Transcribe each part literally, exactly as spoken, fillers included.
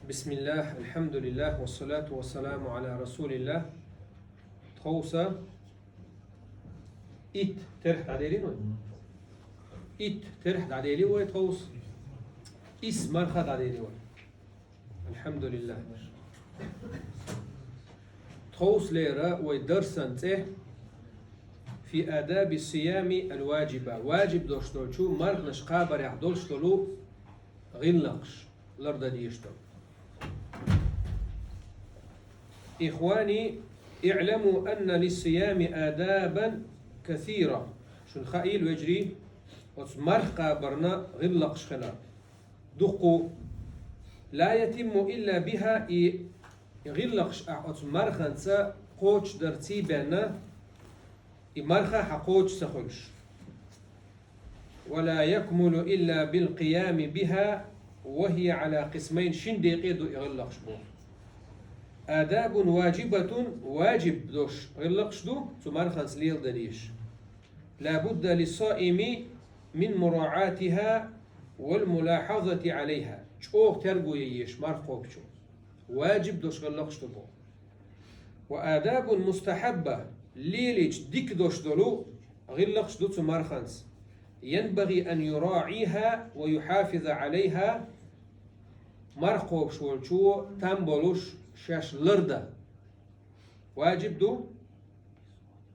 بسم الله، الحمد لله، والصلاة والسلام على رسول الله. Тховса итт терхь дӀаделира вай. Итт терхь дӀаделира вай тховса. Исс марха дӀаделира вай. الحمد لله. Тховсалера вай дарсан цӀе في آداب الصيام الواجبة. Ваджиб долуш долчу марханаш кхабарехь долуш долу гӀиллакхаш, лардан дезаш долу. إخواني، اعلموا أن للصيام آدابا كثيرة. Шуна хаийла, вежарий, оцу марха кхабарна гӀиллакхаш хилар. Дуккху. لا يتم إلا بها, и гӀиллакхаш ахь оцу марханца кхочушдарций бен, и марха хьан кхочуш ца хуьлуш. ولا يكمل إلا بالقيام بها وهي على قسمين, шин декъе ду и гӀиллакхаш боху. آداب واجبة, ваджиб долуш гӀиллакхаш ду, цу марханца леладан дезаш. لا بد للصائم من مراعاتها والملاحظة عليها. ЧӀогӀа терго ян езаш марха кхобучо. Ваджиб долуш гӀиллакхаш ду боху. وآداب مستحبة, лелийча дика долуш долу гӀиллакхаш ду цу марханца. ينبغي أن يراعيها ويحافظ عليها, марха кхобуш волчо там болуш шаьш лардан. Ваджиб ду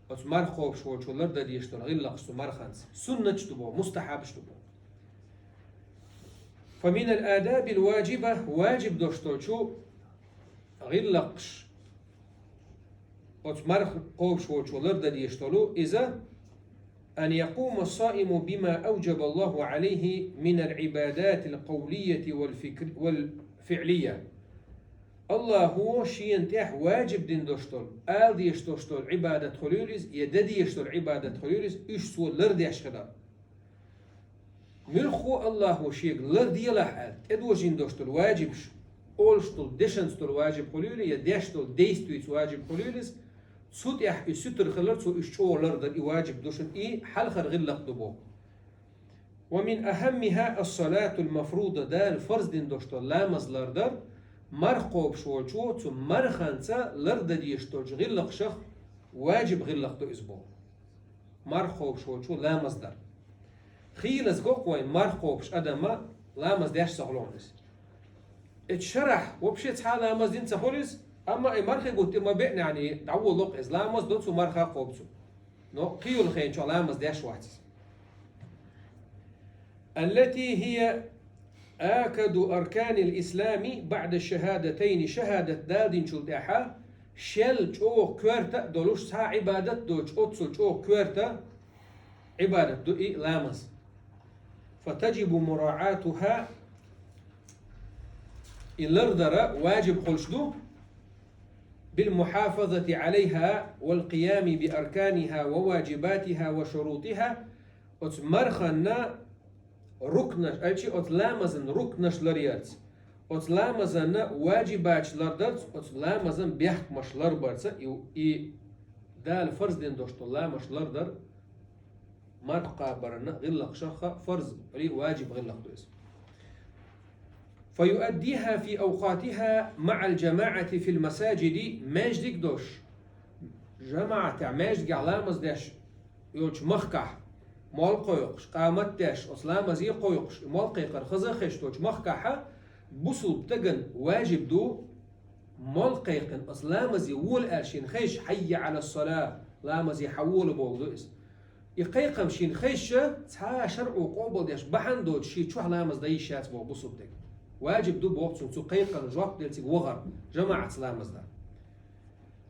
оцу марха кхобуш волчо лардан дезаш долу гӀиллакхаш цу марханца. Суннаташ ду боху, мустахьабаш ду боху. فمن الآداب الواجبة, ваджиб долуш долчу гӀиллакхаш, оцу марха кхобуш волчо лардан дезаш долу иза: أن يقوم الصائم بما أوجب الله عليه من العبادات القولية والفكر-، والفعلية. Аллахо шена тӀехь ваджиб дина долуш долу, ала дезаш долуш долу Ӏибадат хуьлийла иза, я дан дезаш долу Ӏибадат хуьлийла иза, уьш цо лардеш хилар. Муьлххо Аллахо шега ларделахь аьлла, тӀедожийна долуш долу ваджибаш, олуш долу дешанца долу ваджиб хуьлийла, я деш долу действица ваджиб хуьлийла иза, цу тӀехь и сутара хилар, цо уьш чӀогӀа лардар, и ваджиб ду шуна, и хьалхара гӀиллакх ду боху. ومن أهمها الصلاة المفروضة, Дала фарз дина долуш долу ламаз лардар, марха кхобуш волчо цу марханца лардан дезаш долчу гӀиллакхашах ваджиб гӀиллакх ду иза боху. Марха кхобуш волчо ламаз дар. Хийлаза го-кх вайн марха кхобуш адам ламаз деш ца хуьлу иза. Эцу шарахь вообще цхьа а ламаз дина ца хуьлу иза, амма и мархий гуттар ма беънехь дӀаволало-кх иза, ламаз до цу марха кхобу цо. Но кхин йолу хенчохь ламаз деш вац иза. التي هي آكد أركان الإسلام بعد الشهادتين, шахӀадат дала динчул тӀаьхьа шел чӀогӀа коьрта а долуш, цхьа Ӏибадат доцуш, оццул чӀогӀа коьрта Ӏибадат ду и ламаз. فتجب مراعاتها, и лардара ваджиб хуьлуш ду, بالمحافظة عليها والقيام بأركانها وواجباتها وشروطها, оцу марханна рукнаш, аьлчи оцу ламазан рукнаш ларъярца, оцу ламазанна ваджибаташ лардарца, оцу ламазан бехкамаш ларбарца, и, и Дала фарз дина долуш долу ламазаш лардар марха кхабарна гӀиллакхашха фарз, или ваджиб гӀиллакх ду иза. فيؤديها في أوقاتها مع الجماعة في المساجد, маьждиг долуш, жамаӀатехь, маьждигехь ламаз деш йолчу махкахь, молла кхойкхуш, къамат деш, оцу ламазе кхойкхуш, и молла кхайкхар хаза а хезаш долчу махкахь, бусулба стагана ваджиб ду, молла кхайкхина оцу ламазе вола аьлла шена хезча, حي على الصلاة, ламазе хьан вола бохург ду иза. И кхайкхам шена хезча, цхьа а шарӀо къобалдеш бахьана доцуш, шен чохь ламаз дан йиш яц боху бусулба стеган. Ваджиб ду боху цунна цу кхайкхамна жоп делла цига вахар, жамаӀатца ламаз дан.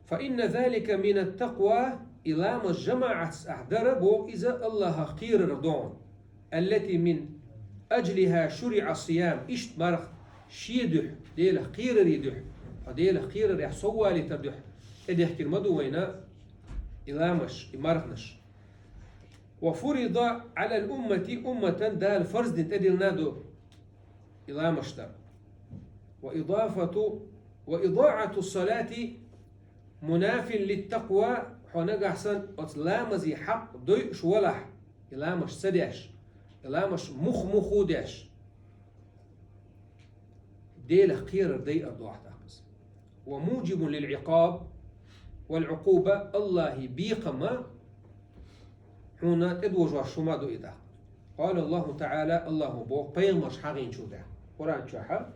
فإن ذلك من التقوى, и ламаз жамаӀатца ахь дара боху, иза Аллахах кхерарах ду хьуна. التي من أجلها شرع الصيام, иштта марха шен дуьхьа, Делах кхераран дуьхьа, хьо Делах кхерарехь соввалийтаран дуьхьа тӀедехкина ма ду вайна и ламазаш, и марханаш. وفرض على الأمة, умматан Дала фарз дина тӀедиллина ду и ламазаш дар. وإضافة، وإضاعة الصلاة مناف للتقوى, хьо нагахь санна оцу ламазе хьакъ дойуш валахь, и ламазаш ца деш, и ламазаш мух-муху деш, Делах кхерар дайар ду ахь тӀаккха иза. وموجب للعقاب والعقوبة, Аллахьа бекхам хьуна тӀедожош хӀума ду и тӀаккха. قال الله تعالى, Аллахьа боху пайхамарш хьахийначул тӀаьхьа. Къуръан чохьа,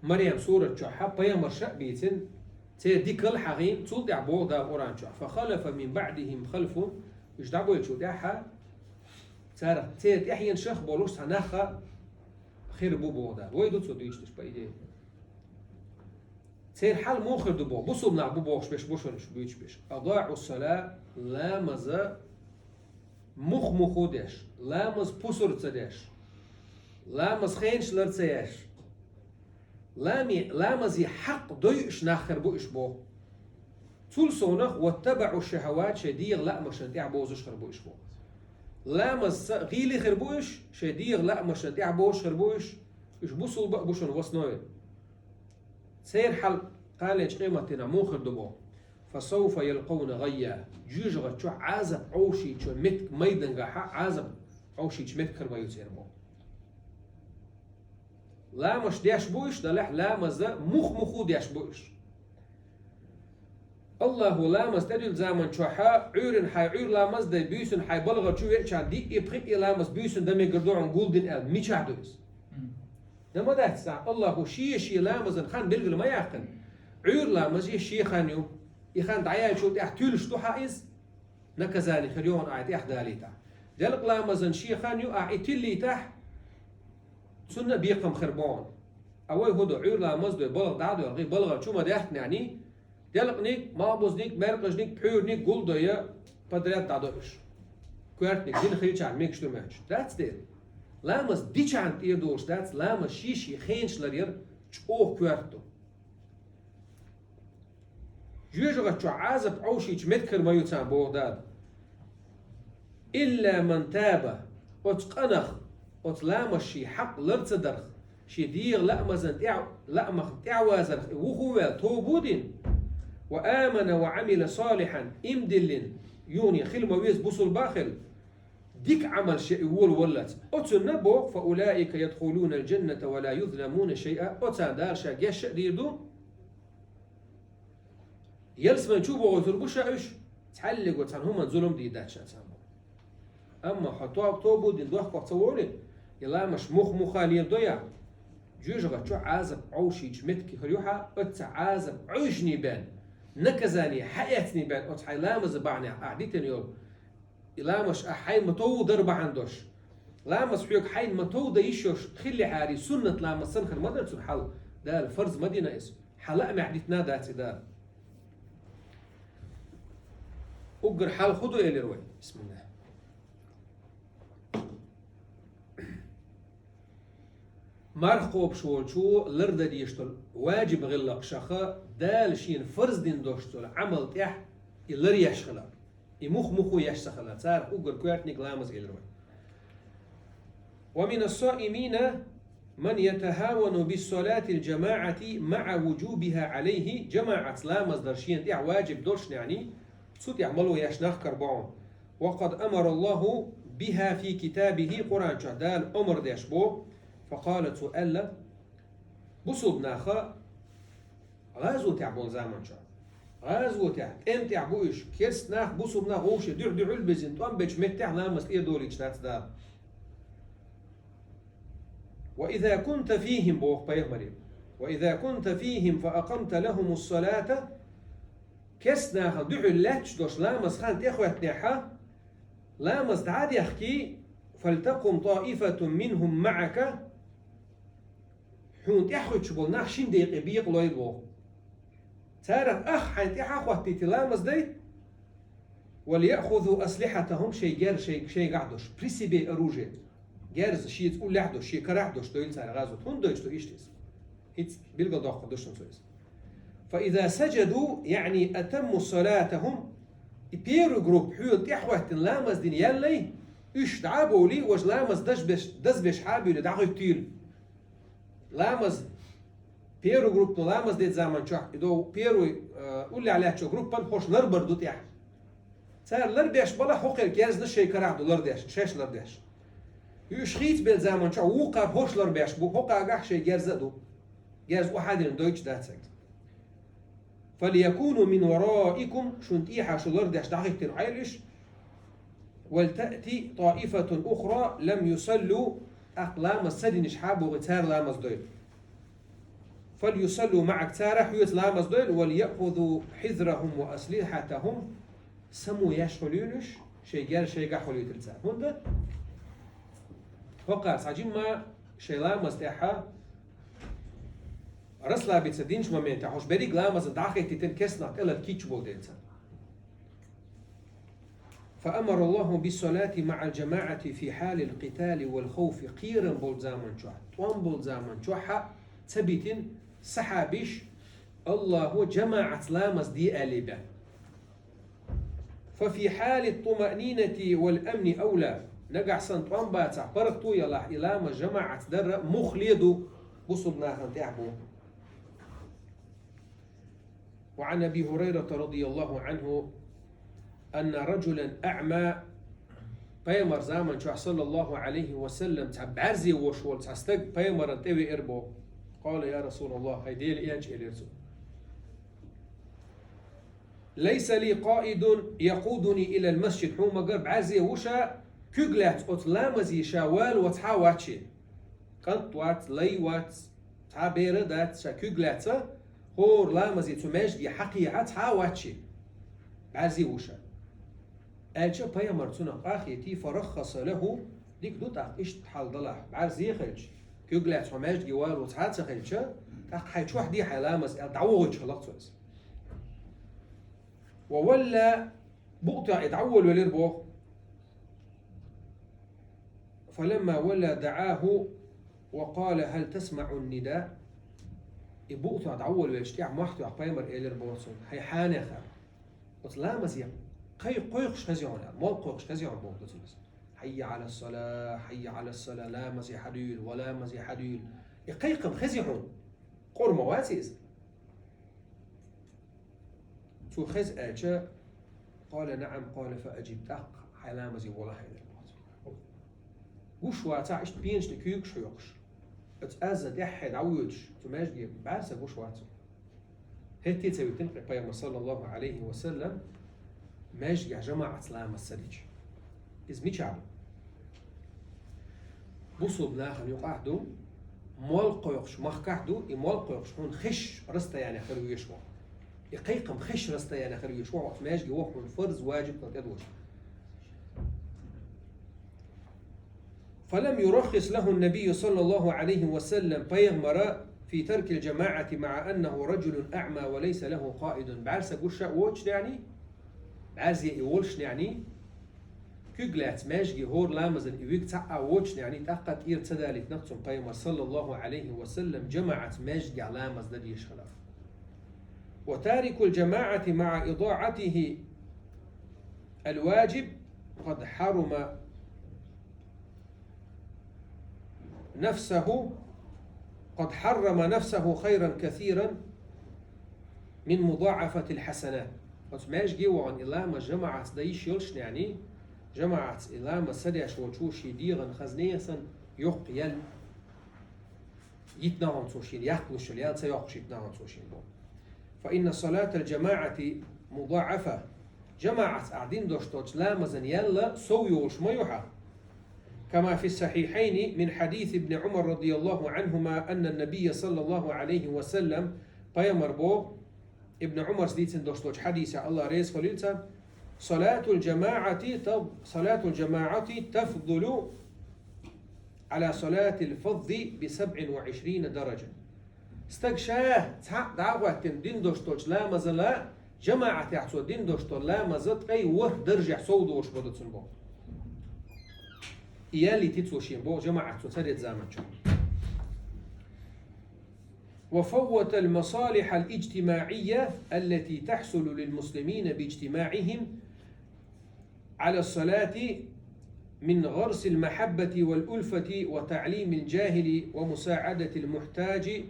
Марьям сурат чохьа пайхамарш а бийцина, церан дикал хьахийна, цул тӀаьхьа боху Дала Къуръан чохь: فخلف من بعدهم خلف, уьш дӀабоьлчул тӀаьхьа, царах церан тӀаьхьенашах болуш цхьа нах а хир бу боху Дала. Вай ду цо дуьйцуш дерш, по идее. Церан хьал муха хир ду боху, бусулба нах бу бохуш берш бу шуна уьш буьйцуш берш. أضاعوا الصلاة, ламаза мух-муху деш, ламаз пусар ца деш, ламаз хенаш лар ца еш, лами-, ламазе хьакъ дойуш нах хир бу уьш боху. Цул совнах, واتبعوا الشهوات, шайн дегӀан лаамашна тӀаьхьа бозуш хир бу уьш боху. Ламазца гӀийла хир бу уьш, шайн дегӀан лаамашна тӀаьхьа бозуш хир бу уьш, уьш бусулба а бу шуна в основе. Церан хьал кханалечу къематдийнахь муха хир ду боху. فسوف يلقون غيا. Жоьжахати чохь Ӏазап Ӏовшийчу меттиг майдангахьа Ӏазап Ӏовшийчу меттиг хир ма ю церан боху. Ламаш деш бу уьш, делахь ламаза мух-муху деш бу уьш. Аллахьа ламаз тӀедуьллу заман чохьа, Ӏуьйрана хьайн Ӏуьйра ламаз дай, буьйсана хьайн балгӀар чу веачарна диъ и пхиъ и ламаз буьйсана дан мегар ду хьуна гулдина аьлла, мичахь ду иза? Дан ма дац цхьа, Аллахьа шен-шен ламазан хан билгал ма яьккхина. Ӏуьйра ламазан шен хан ю. И хан дӀаяьллачул тӀаьхьа туьллуш ду хьан иза? Наказани хир ю хьуна ахь тӀаьхьа далийтахь. Делкъа ламазан шен хан ю, ахь и тиллийтахь, цунна а бекхам хир бу хьуна. А вай хӀун до, Ӏуьйра ламаз дой, балгӀа дӀа а дой, гӀий балгӀар чу ма даьхкинехь, делкъаниг, малхбузниг, маьркӀажниг, пхьуьйраниг гулдой, подряд дӀадо уьш. Коьртаниг дина хилчарна мегаш ду моьттуш. Дац дера. Ламаз дичарна тӀера долуш дац, ламаз шен-шен хенаш ларъяр чӀогӀа коьрта ду. Жоьжахати чохь Ӏазап Ӏовшийчу меттиг хир ма ю царна боху Дала. إلا من تاب, оцу къинах, оцу ламазан шен хьакъ лар ца дарх, шен дегӀан лаамазан тӀаьхьа, лаамах тӀаьхьавазарх и вухаваьлла, тоба дина, وآمن وعمل صالحا, ийман диллина, юха хила ма веза бусулба а хилла, дика Ӏамал шен и волаваллалц. Оцунна боху: فأولئك يدخلون الجنة ولا يظلمون شيئا. Оцарна Дала Ша гечдийр ду. Ялсамани чу бохуьйтур бу Ша уьш, цхьаллиго цхьана хӀуманна зулам дийр дац Ша царна боху. Амма хьо то-, тоба дина дохко ца волий, и ламаш мух-муха леладой ахь, жоьжахати чохь Ӏазап Ӏовшийчу меттиг хир ю хьан, оцу Ӏазап Ӏовшийна бен, наказание хьаэцна бен оцу хьайн ламазан бахьанехь ахь дитина йолу. И ламаш ахь хьайна ма-тов дар бахьана долуш. Ламаз хьоьга хьайна ма-тов дан йиш йолуш хиллехьара, суннат ламаз санна хир ма дара цуьнан хьал. Дала фарз ма дина иза. Хьан лаамехь дитина дац и Дала. Уггар хьал хӀун ду элира вай? Бисмиллахь. Марха кхобуш волчо лардан дезаш долу ваджиб гӀиллакхашха Дала шена фарз дина долуш долу Ӏамал тӀехь и ларъеш хилар. И мух-муху еш ца хилар. Царах уггар коьртаниг ламаз элира вай. ومن الصائمين من يتهاون بالصلاة الجماعة مع وجوبها عليه, жамаӀатца ламаз дар шена тӀехь ваджиб долуш неӀний, цу тӀехь мало еш нах кара бу хьуна. وقد أمر الله بها في كتابه, Къуръан чохь Дала омра деш бу. فقال, цо аьлла, бусулба наха гӀазотехь болу заман чохь, гӀазотехь, тӀеман тӀехь бу уьш, керста нах, бусулба нах вовшийн дуьхьа-дуьхьал бирзина, тӀом бечу меттехь ламаз тӀера долуьйтуш дац Дала. وإذا كنت فيهم, боху пайхамаре, وإذا كنت فيهم فأقمت لهم الصلاة, керста нахана дуьхьал лаьтташ долуш ламаз хан тӀехӀоьттинехьа, ламаз дӀа а дехкий, فلتقم طائفة منهم معك, хьуна тӀаьхьахӀуьттуш болу нах шина декъе бекъалойла боху. Царах ах хьайна тӀаьхьа а хӀоттийта ламаз дай, وليأخذوا أسلحتهم, шайн герз шайн, шайгахь долуш, при себе оружие. Герз шеца уллехь долуш, шен карахь долуш дойла цара гӀазот. ХӀунда дойтуш ду иштта иза? ХӀинца билгалдоккхур ду шуна цо иза. فإذا سجدوا, يعني أتموا صلاتهم, и первый группа хьуна тӀаьхьахӀоьттина ламаз дина яьллий, уьш дӀа а бовлий, важа ламаз дажбеш, дазбеш хьа а буьйлий, дӀахӀуьттийла. Ламаз, первый группа ламаз дечу заман чохь, и до первый, э, уллехь лаьттачу группан хӀорш ларбар ду тӀехь. Цара ларбеш балахь, хӀокхеран герзаш шайн карахь ду лардеш, шаьш лардеш. Уьш хийцабелла заман чохь вукхара хӀорш ларбеш бу, хӀокхагахь шайн герз а ду. Герз охьадина дойтуш дац хьайга. «فليكونوا من ورائكم», шун тӀехьа шу лардеш дӀахӀиттина Ӏойла уьш. «ولتأت طائفة أخرى لم يصلوا», тӀаккха ламаз ца динарш хьабогӀий, цара ламаз дойла. «فليصلوا معك», цара хьоьца ламаз дойла. «وليأخذوا حذرهم وأسلحتهم», само еш хуьлийла уьш, шайн герз шайгахь хуьлуьйтийла цара. ХӀунда? ХӀокхара цхьа жимма шайн ламаз тӀехьа расслабиться динчу моментехь, хӀорш берриг ламазан дӀахӀиттийтина кестнах тӀелата кийча болу дела цара. «فأمر الله بالصلاة مع الجماعة في حال القتال والخوف», кхерам болу заман чохь, тӀом болу заман чохь а ца битина сахьабиш, Аллахо жамаӀатца ламаз де аьлла бен. «ففي حال الطمأنينة والأمن أولى». Нагахь санна тӀом бацахь, паргӀато ялахь, и ламаз жамаӀатца дар а муххале ду бусулба нахана тӀехь боху. «وعن أبي هريرة رضي الله عنه أن رجلا أعمى», пайхамар заман чохь, саллаллаху Ӏалайхи ва саллам, цхьа бӀаьрзе вош волу цхьа стаг пайхамаран тӀе веара боху. «قال: يا رسول الله», хӀай Делан элча, элира цо. «ليس لي قائد يقودني إلى المسجد». Хьуна ма-гарра бӀаьрзе ву ша, куьг лаьцна оцу ламазе ша валаво цхьа а вац шен. КӀант вац, лай вац, цхьа а бер а дац, ша куьг лаьцна, хӀора ламазе цу маьждиге хьакхехьа цхьа а вац шен. БӀаьрзе ву ша. Аьлча пайхамар цунах къахетий, «فرخص له», дика ду тӀаккха иштта хьал далахь, бӀаьрзе хилча, куьг лаьцна хьо маьждиге валаво цхьа а ца хилча, тӀаккха хьайн чохь де хьайн ламаз аьлла, дӀавохуьйтуш хилла-кх цо иза. «وولى», букъ тоьхна и дӀаволавелира боху. «فلما ولى دعاه وقال: هل تسمع النداء؟» И букъ тоьхна дӀаволавелча тӀехь мохь тоьхна пайхамар элира боху цунна: «ХӀай хьанехар, оцу ламазе кхай-, кхойкхуш хезий хьуна?» — аьлла. «Молла кхойкхуш хезий хьуна?» — боху цунна иза. «حي على الصلاة، حي على الصلاة», ламазе хьадуьйла, ва ламазе хьадуьйла. И кхайкхам хезий хьуна? Къора ма вац иза? Цо хеза аьлча, «قال: نعم», — قال: «فأجب», тӀаккха хьайн ламазе волахь, элира боху цо. Гуш вацахь, иштта пенаш тӀе куьйгаш хьоькхуш, оцу аззан тӀаьххье дӀавоьдуш, цу маьждиге бӀаьрса гуш вац цо. ХӀетте а ца витина кхин пайхамар, саллаллаху Ӏалайхи ва саллам, маьждигехь жамаӀатца ламаз ца дича. Иза мичахь ду? Бусулба нахана юкъахь ду, молла кхойкхуш махкахь ду, и молла кхойкхуш хьуна хезачу расстоянехь хир везаш ву. И кхайкхам хезачу расстоянехь хир везаш ву, оцу маьждиге ваха хьуна фарз, важиб дан тӀедожу. «فلم يرخص له النبي صلى الله عليه وسلم», пайхамара, «في ترك الجماعة مع أنه رجل أعمى وليس له قائد». БӀаьрса гуш а воцуш неӀний, бӀаьрзе и волуш неӀний, куьг лаьцна маьждиге хӀора ламазан и вига цхьаъ а воцуш неӀний, тӀаккха тӀера ца далийтинарг цунна пайхамар, саллаллаху Ӏалайхи ва саллам, жамаӀатца маьждигехь ламаз дан дезаш хилар. «وتارك الجماعة مع إضاعته الواجب قد حرم نفسه، قد حرم نفسه خيرا كثيرا من مضاعفة الحسنات». Оцу маьждиге а вахана и ламаз жамаӀатца дан йиш йолуш неӀний, жамаӀатца и ламаз ца деш волчо шен дегӀан хазне а санна йоккха ял йитина хьуна цо шена, яккхалуш йолу ял ца йоккхуш йитина хьуна цо шена боху. «فإن صلاة الجماعة مضاعفة». ЖамаӀатца ахь дина долуш долчу ламазан ял сов йолуш ма ю хьан. «كما في الصحيحين من حديث ابن عمر رضي الله عنهما أن النبي صلى الله عليه وسلم», пайхамар боху, Ибн Ӏумарс дийцина долуш долчу хьадисехь, Аллах реза хуьлийла царна: «صلاة الجماعة تف-، صلاة الجماعة تفضل على صلاة الفذ بسبع وعشرين درجة». Стаг ша цхьаъ дӀа а хӀоьттина дина долуш долчу ламазала, жамаӀатехь цо дина долуш долу ламаза ткъе ворхӀ даржехь сов долуш бу цунна боху. И ял йитина цо шена боху, жамаӀат цо ца дечу заман чохь. «وفوت المصالح الاجتماعية التي تحصل للمسلمين باجتماعهم على الصلاة من غرس المحبة والألفة وتعليم الجاهل ومساعدة المحتاج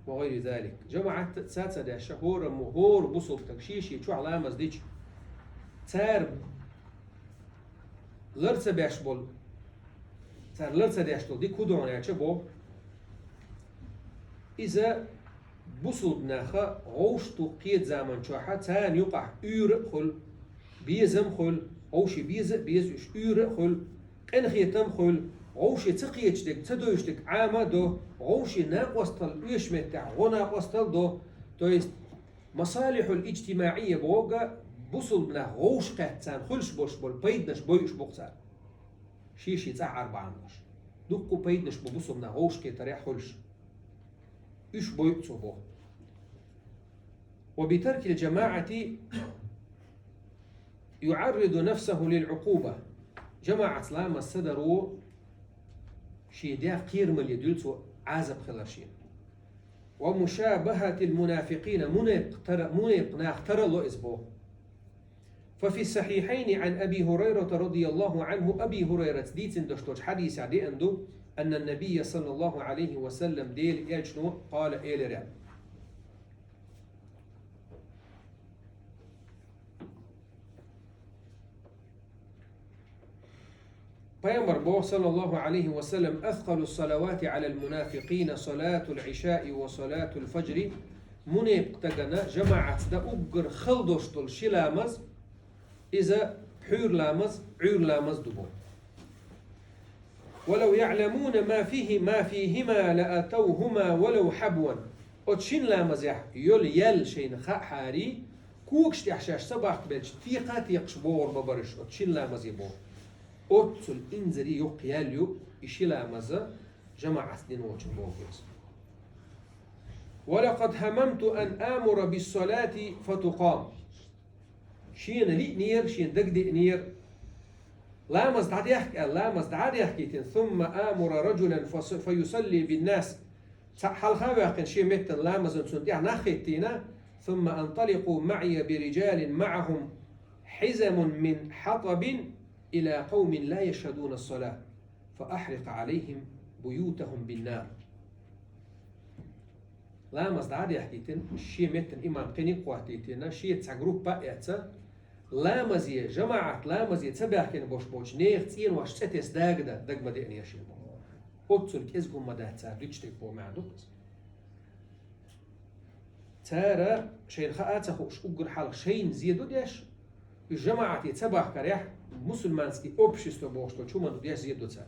وغير ذلك». ЖамаӀат ца ца деш, хӀора мо-, хӀора бусулба стаг шен-шен чохь ламаз дича, цара лар ца беш болу, Цара лар ца деш долу дика хӀун ду аьлча боху. Иза бусулба наха гӀовшах ду кхечу заманчохь царна юкъахь уьйр а хуьлу, безам а хуьлу, гӀовше беза а беза уьш, уьйр а хуьлу, къинхетам а хуьлу, гӀовше ца кхеташ дерг, ца девзаш дерг Ӏама а до, гӀовше накъосталла оьшучу меттехь гӀо накъосталла а до. То есть, масалихьул-иджтимаӀия бохург бусулба нах гӀовшах кхетта царна хуьлуш болуш болу пайданаш бойуш бу-кх цара. Шен-шен цӀахь Ӏарбахьанаш. Дуккха пайданаш бу бусулба нах гӀовшах кхетарехь хуьлуш. Уьш бойу цо боху. Ва битаркил жамаӀати юӀарриду нафсаху лил Ӏукъуба. ЖамаӀатца ламаз ца даро шен дегӀ кхерамалле дуьллу цо Ӏазап хилар шена. Ва мушабахатил мунафикъина, мунепкъ тара-, мунепкъ нах тара ло иза боху. ففي الصحيحين عن أبي هريرة رضي الله عنه, Аби ХӀурайрас дийцина долуш долчу хьадисехь деана ду, أن النبي صلى الله عليه وسلم, Делан элчано, къала, элира. Пайхамар боху, саллаллаху Ӏалайхи ва саллам: «Аскъалу салавати Ӏалал мунафикъина салатул Ӏишаи ва салатул фаджри». Мунепкъ стагана жамаӀатца дан уггар хала долуш долу ши ламаз, иза пхьуьйра ламаз, Ӏуьйра ламаз ду боху. «Ва лав яӀламуна ма фихи-, ма фихима ла атавхума ва лав хьабван». Оцу шина ламазехь йолу ял шайна хаахьарий, когаш тӀехь шаьш ца бахкабелча, текха а текхаш богӀур ма бара уьш оцу шина ламазе боху. Оццул инзаре йоккха ял ю и ши ламаз жамаӀатца дина волчун боху иза. «Ва лакъад хӀамамту ан амура биссалати фатукъам». Шена лиънера, шена дагадеънера. Ламаз дӀадехка аьлла, ламаз дӀа а дехкийтина, «сумма амура раджулан фа-, фа юсалли биннас». Цхьаъ хьалха а ваьккхина шен меттана ламазан цунна тӀехь нах хӀиттийна, «сумма анталикъу маӀия би риджалин маӀахум хьизамун мин хьатабин ила къавмин ла яшхадуна ссала, фа ахьрикъ Ӏалайхим буютахум биннар». Ламаз дӀа а дехкийтина, шен меттана имам кхиниг а хӀоттийтина, шеца цхьа группа а эцна, ламазе, жамаӀат ламазе ца баьхкина болуш болчу нехан цӀенош цӀе тесна дага дан дага ма деънера шена боху. Оццул кӀезиг хӀума ма дац цара дуьтуш дерг боху маьӀна ду-кх иза. Цара шайна хаа а ца хууш уггар хьалха шайна зен ду деш, уьш жамаӀате ца бахкарехь, мусульманский общество бохуш долчу хӀуманна деш зен ду цара.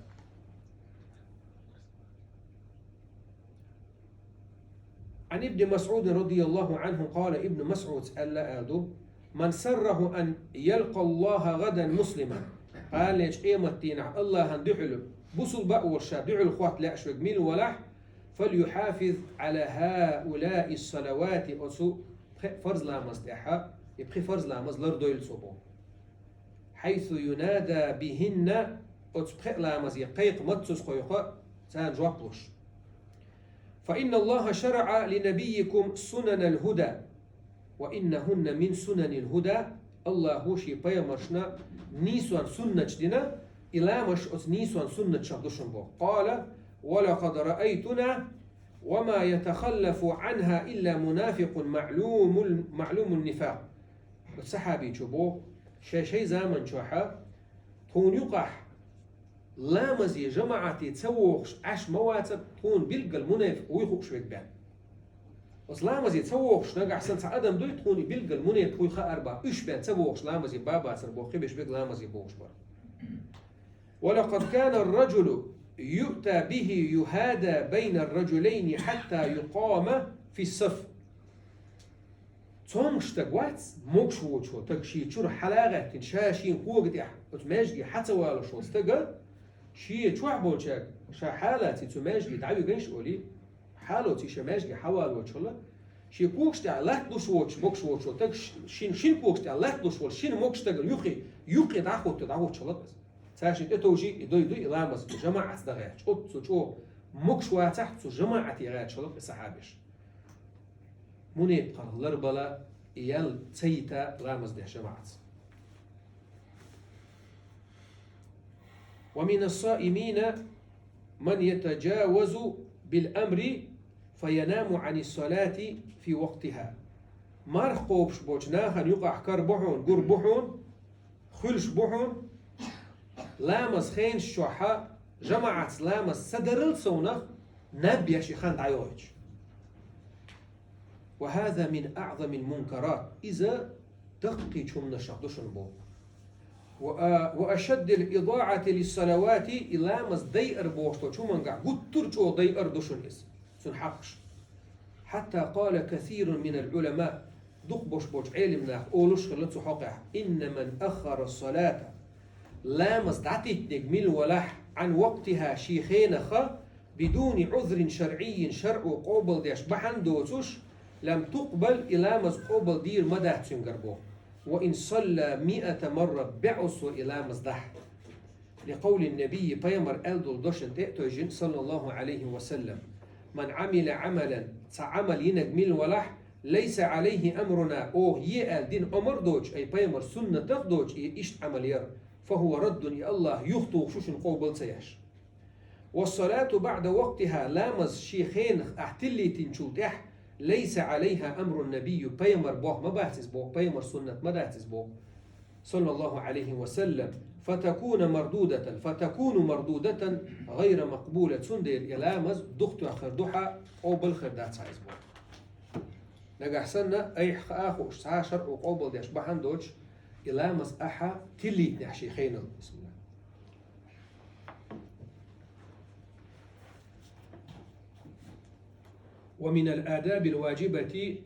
Ӏан Ибни МасӀудин радияллаху Ӏанху къала, Ибн МасӀудс аьлла аьлла ду: «Ман сарраху ан ялкъа Аллаха гадан муслиман». Кхана лечу къематдийнахь Аллахьан дуьхьал бусулба а волуш ша дуьхьал хӀотта лаьаш верг мила валахь, «фалюхьафиз Ӏала хӀаулаи ссалавати», оцу пхеа фарз ламаз тӀехь, и пхи фарз ламаз лардойла цо боху. «Хьайсу юнада бихинна», оцу пхеа ламазе кхайкха маццаза кхойкху царна жоп луш. «Фа инна Аллаха шараӀа ли набиййикум сунанал хӀуда, ва иннахунна мин сунанил хӀуда». Аллахо шен пайхамаршна нийсонан суннаташ дина, и ламазаш оцу нийсонан суннаташах ду шуна боху. Къала: «Ва лакъад раайтуна ва ма ятахаллафу Ӏанха илла мунафикъун маӀлумул, маӀлумун нифакъ». Оцу сахьабичо боху: «Шай-шай заман чохь тхуна юкъахь ламазе жамаӀате ца вогӀуш Ӏаш ма вацара тхуна билггал мунепкъ вуй хууш верг бен». Оцу ламазе ца вогӀуш нагахь санна цхьа адам дуй, тхуна и билггал мунепкъ вуй хаар бан, уьш бен ца вогӀуш ламазе бан бацара боху, кхиберш берг ламазе богӀуш бара. «Ва лакъад кана ар-раджулу юъта бихи юхада байна ар-раджулайни хьатта юкъама фи ссаф». Цомгуш стаг вац, могуш воцуш волу стаг, шен чуьра хьала а гӀаьттина, ша шен кога тӀехь оцу маьждиге хьа ца валуш волу стага, шен чохь болчаьрга ша хьалаций цу маьждиге дӀавигайша олий, хьалоций ша маьждиге хьавалочухула, шен когаш тӀехь латталуш воцуш, могуш воцуш волу стаг, ш-, шин, шин когаш тӀехь латталуш волу шина могуш стагана юххе, юххе дӀахӀотта дӀахӀуттуш хилла иза. Цара шен тӀетовжий, и дой дуй, и ламаз, жамаӀатца дан гӀерташ. Оццу чӀогӀа могуш вацахь, цу жамаӀате гӀерташ хилла и сахьабеш. Мунепкъалла ларбала, и ял ца йита ламаз деш жамаӀатца. «Ва мина ссаимина ман ятаджавазу бил амри фаянаму Ӏани ссалати фи вакътиха». Марха кхобуш болчу нахана юкъахь кара бу хьуна, гур бу хьуна, хуьлуш бу хьуна, ламаз хенаш чохь ЖамаӀатца ламаз ца дарал совнагӀа наб еш и хан дӀайойтуш. وهذا من أعظم المنكرات. Иза даккхийчу хӀуманашах ду шуна боху. وأ-، وأشد الإضاعة للصلوات, и ламаз дайар бохуш долчу хӀумангахь гуттар а чӀогӀа дайар ду шуна иза. Цуьнан хьакъаш. حتى قال كثير من العلماء, дукха болуш болчу Ӏелам наха олуш хилла цу хьокъехь: إن من أخر الصلاة, ламаз дӀатиттинарг мила валахь, عن وقتها, шен хенах, بدون عذر شرعي, шарӀо къобалдеш бахьана доцуш, لم تقبل, и ламаз къобалдийр ма дац цуьнгара боху. وإن صلى مائة مرة, бӀе Ӏуссо и ламаз дахь. لقول النبي, пайхамар аьлла долу дошна тӀе а тевжина, صلى الله عليه وسلم: من عمل عملا, цхьа Ӏамал йинарг мила валахь, ليس عليه أمرنا, оха е аьлла дина омар доцуш, ай пайхамар суннатах доцуш, и иштта Ӏамал яр, فهو رد, и АллахӀа юхатухуш ву, шуна къобал ца еш. والصلاة بعد وقتها, ламаз шен хенах ахь тиллийтинчул тӀаьхьа, ليس عليها أمر النبي, пайхамар боху ма бац иза боху, пайхамар суннат ма дац иза боху, صلى الله عليه وسلم, فتكون مردودة, فتكون مردودة غير مقبولة, цундела и ламаз духтоьххар ду хьа, къобал хир дац хьа иза боху. Нагахь санна, айхьа хаа хууш, цхьа шарӀо къобалдеш бахьана доцуш, и ламаз ахьа тиллийтинехь шен хенал. Бисмилла. ومن الآداب الواجبة,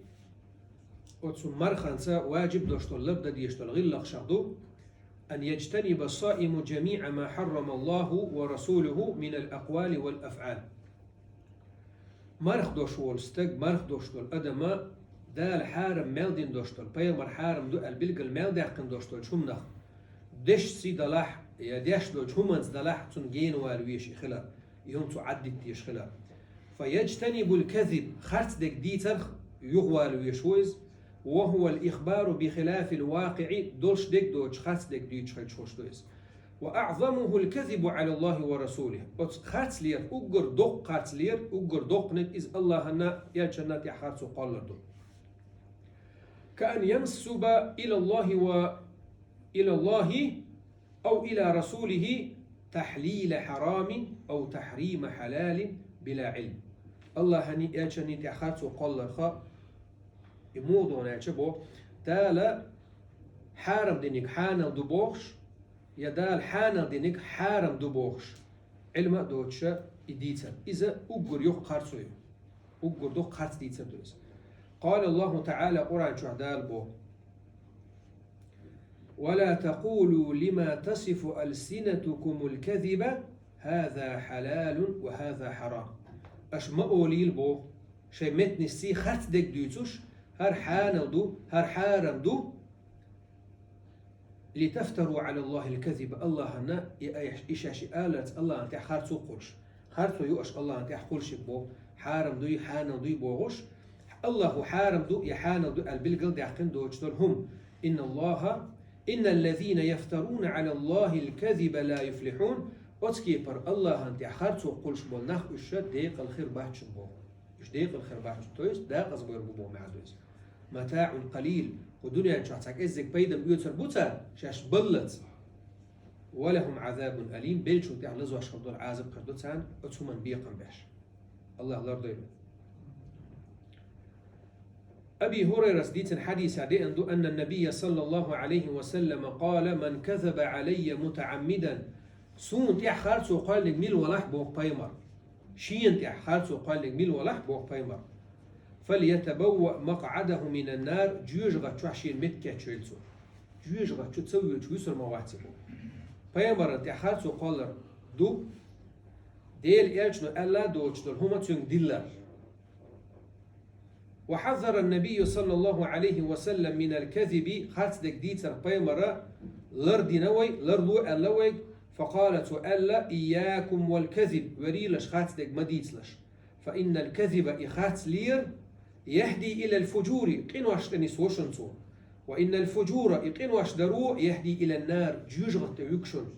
оцу марханца ваджиб долуш долу, лардан дезаш долу гӀиллакхашах ду: أن يجتنب الصائم جميع ما حرم الله ورسوله من الأقوال والأفعال. Марха деш волу стаг, марха деш долу адам Дала хьарам мел дина деш долу, пайхамар хьарам ду аьлла билггал мел даьккхина деш долчу хӀуманах, дешца далахь, я деш долчу хӀуманца далахь, цунна генавала везаш и хилар, и хӀума цо Ӏаддита дезаш хилар. فيجتنب الكذب, харц дерг дийцарх юхавала везаш ву иза, وهو الإخبار بخلاف الواقع, долуш дерг доцуш харц дерг дуьйцуш хилча хӀуш ду иза. وأعظمه الكذب على الله ورسوله. Оцу харцлера, уггар доккха харцлера, уггар доккханиг иза АллахӀанна, элчанна тӀехь харцо кхоллар ду. كأن ينسب إلى الله و، إلى الله أو إلى رسوله تحليل حرام أو تحريم حلال بلا علم. АллахӀанний, элчанний тӀехь харцо кхолларх, и муха ду аьлча боху, Дала хьарам диниг хьанал ду бохуш, я Дала хьанал диниг хьарам ду бохуш, Ӏилма а доцуша и дийцар. Иза уггар йоккха харцо ю. Уггар доккха харц дийцар ду иза. قال الله تعالى, Къуръан чохь Дала боху: ولا تقولوا لما تصف ألسنتكم الكذب هذا حلال وهذا حرام. Аша ма олийла боху, шайн меттанашций харц дерг дуьйцуш, хӀара хьанал ду, хӀара хьарам ду, لتفتروا على الله الكذب, АллахӀанна и айхьа, и шаьш и аларца АллахӀан тӀехь харцо кхуллуш. Харцо ю аша АллахӀан тӀехь кхуллушиг боху, хьарам дуй, хьанал дуй бохуш, АллахӀа хьарам ду я хьанал ду аьлла билгал даьккхина доцуш долу хӀума. إن الله، إن الذين يفترون على الله الكذب لا يفلحون. Оцу кепара АллахӀан тӀехь харцо кхуллуш болу нах уьш ша декъала хир бац шуна боху. Уьш декъала хир бац шуна, то есть декъаза бер бу боху маьӀна ду иза. متاع قليل, кху дуьнен чохь цхьа кӀеззиг пайдам оьцур бу цара, шаьш баллалц. ولهم عذاب أليم, беллачул тӀаьхьа лазош хир долу Ӏазап хир ду царна, оцу хӀуманна бекхам беш. АллахӀа лардойла. Аби ХӀурайрас дийцина хьадисехь деана ду, أن النبي صلى الله عليه وسلم قال: من كذب علي متعمدا, суна тӀехь харцо кхоьллиниг мила валахь, боху пайхамар. Шена тӀехь харцо кхоьллиниг мила валахь, боху пайхамар. فليتبوأ مقعده من النار, жоьжахати чохь шена меттиг кечйойла цо. Жоьжахати чу ца воьдуш вуьсур ма вац и боху. Пайхамарна тӀехь харцо кхоллар ду, Делан элчано аьлла доцуш долу хӀума цуьнга дилла. وحذر النبي صلى الله عليه وسلم من الكذب, харц дерг дийцарх пайхамара лардина вай, ларло аьлла вайга, فقال, цо аьлла: إياكم والكذب, верийлаш харц дерг ма дийцалаш. فإن الكذب, и харцлера, يهدي إلى الفجور, къиношна тӀе нисво шуна цо. وإن الفجور, и къиношдаро, يهدي إلى النار, жоьжахати тӀе вуьгу шуна.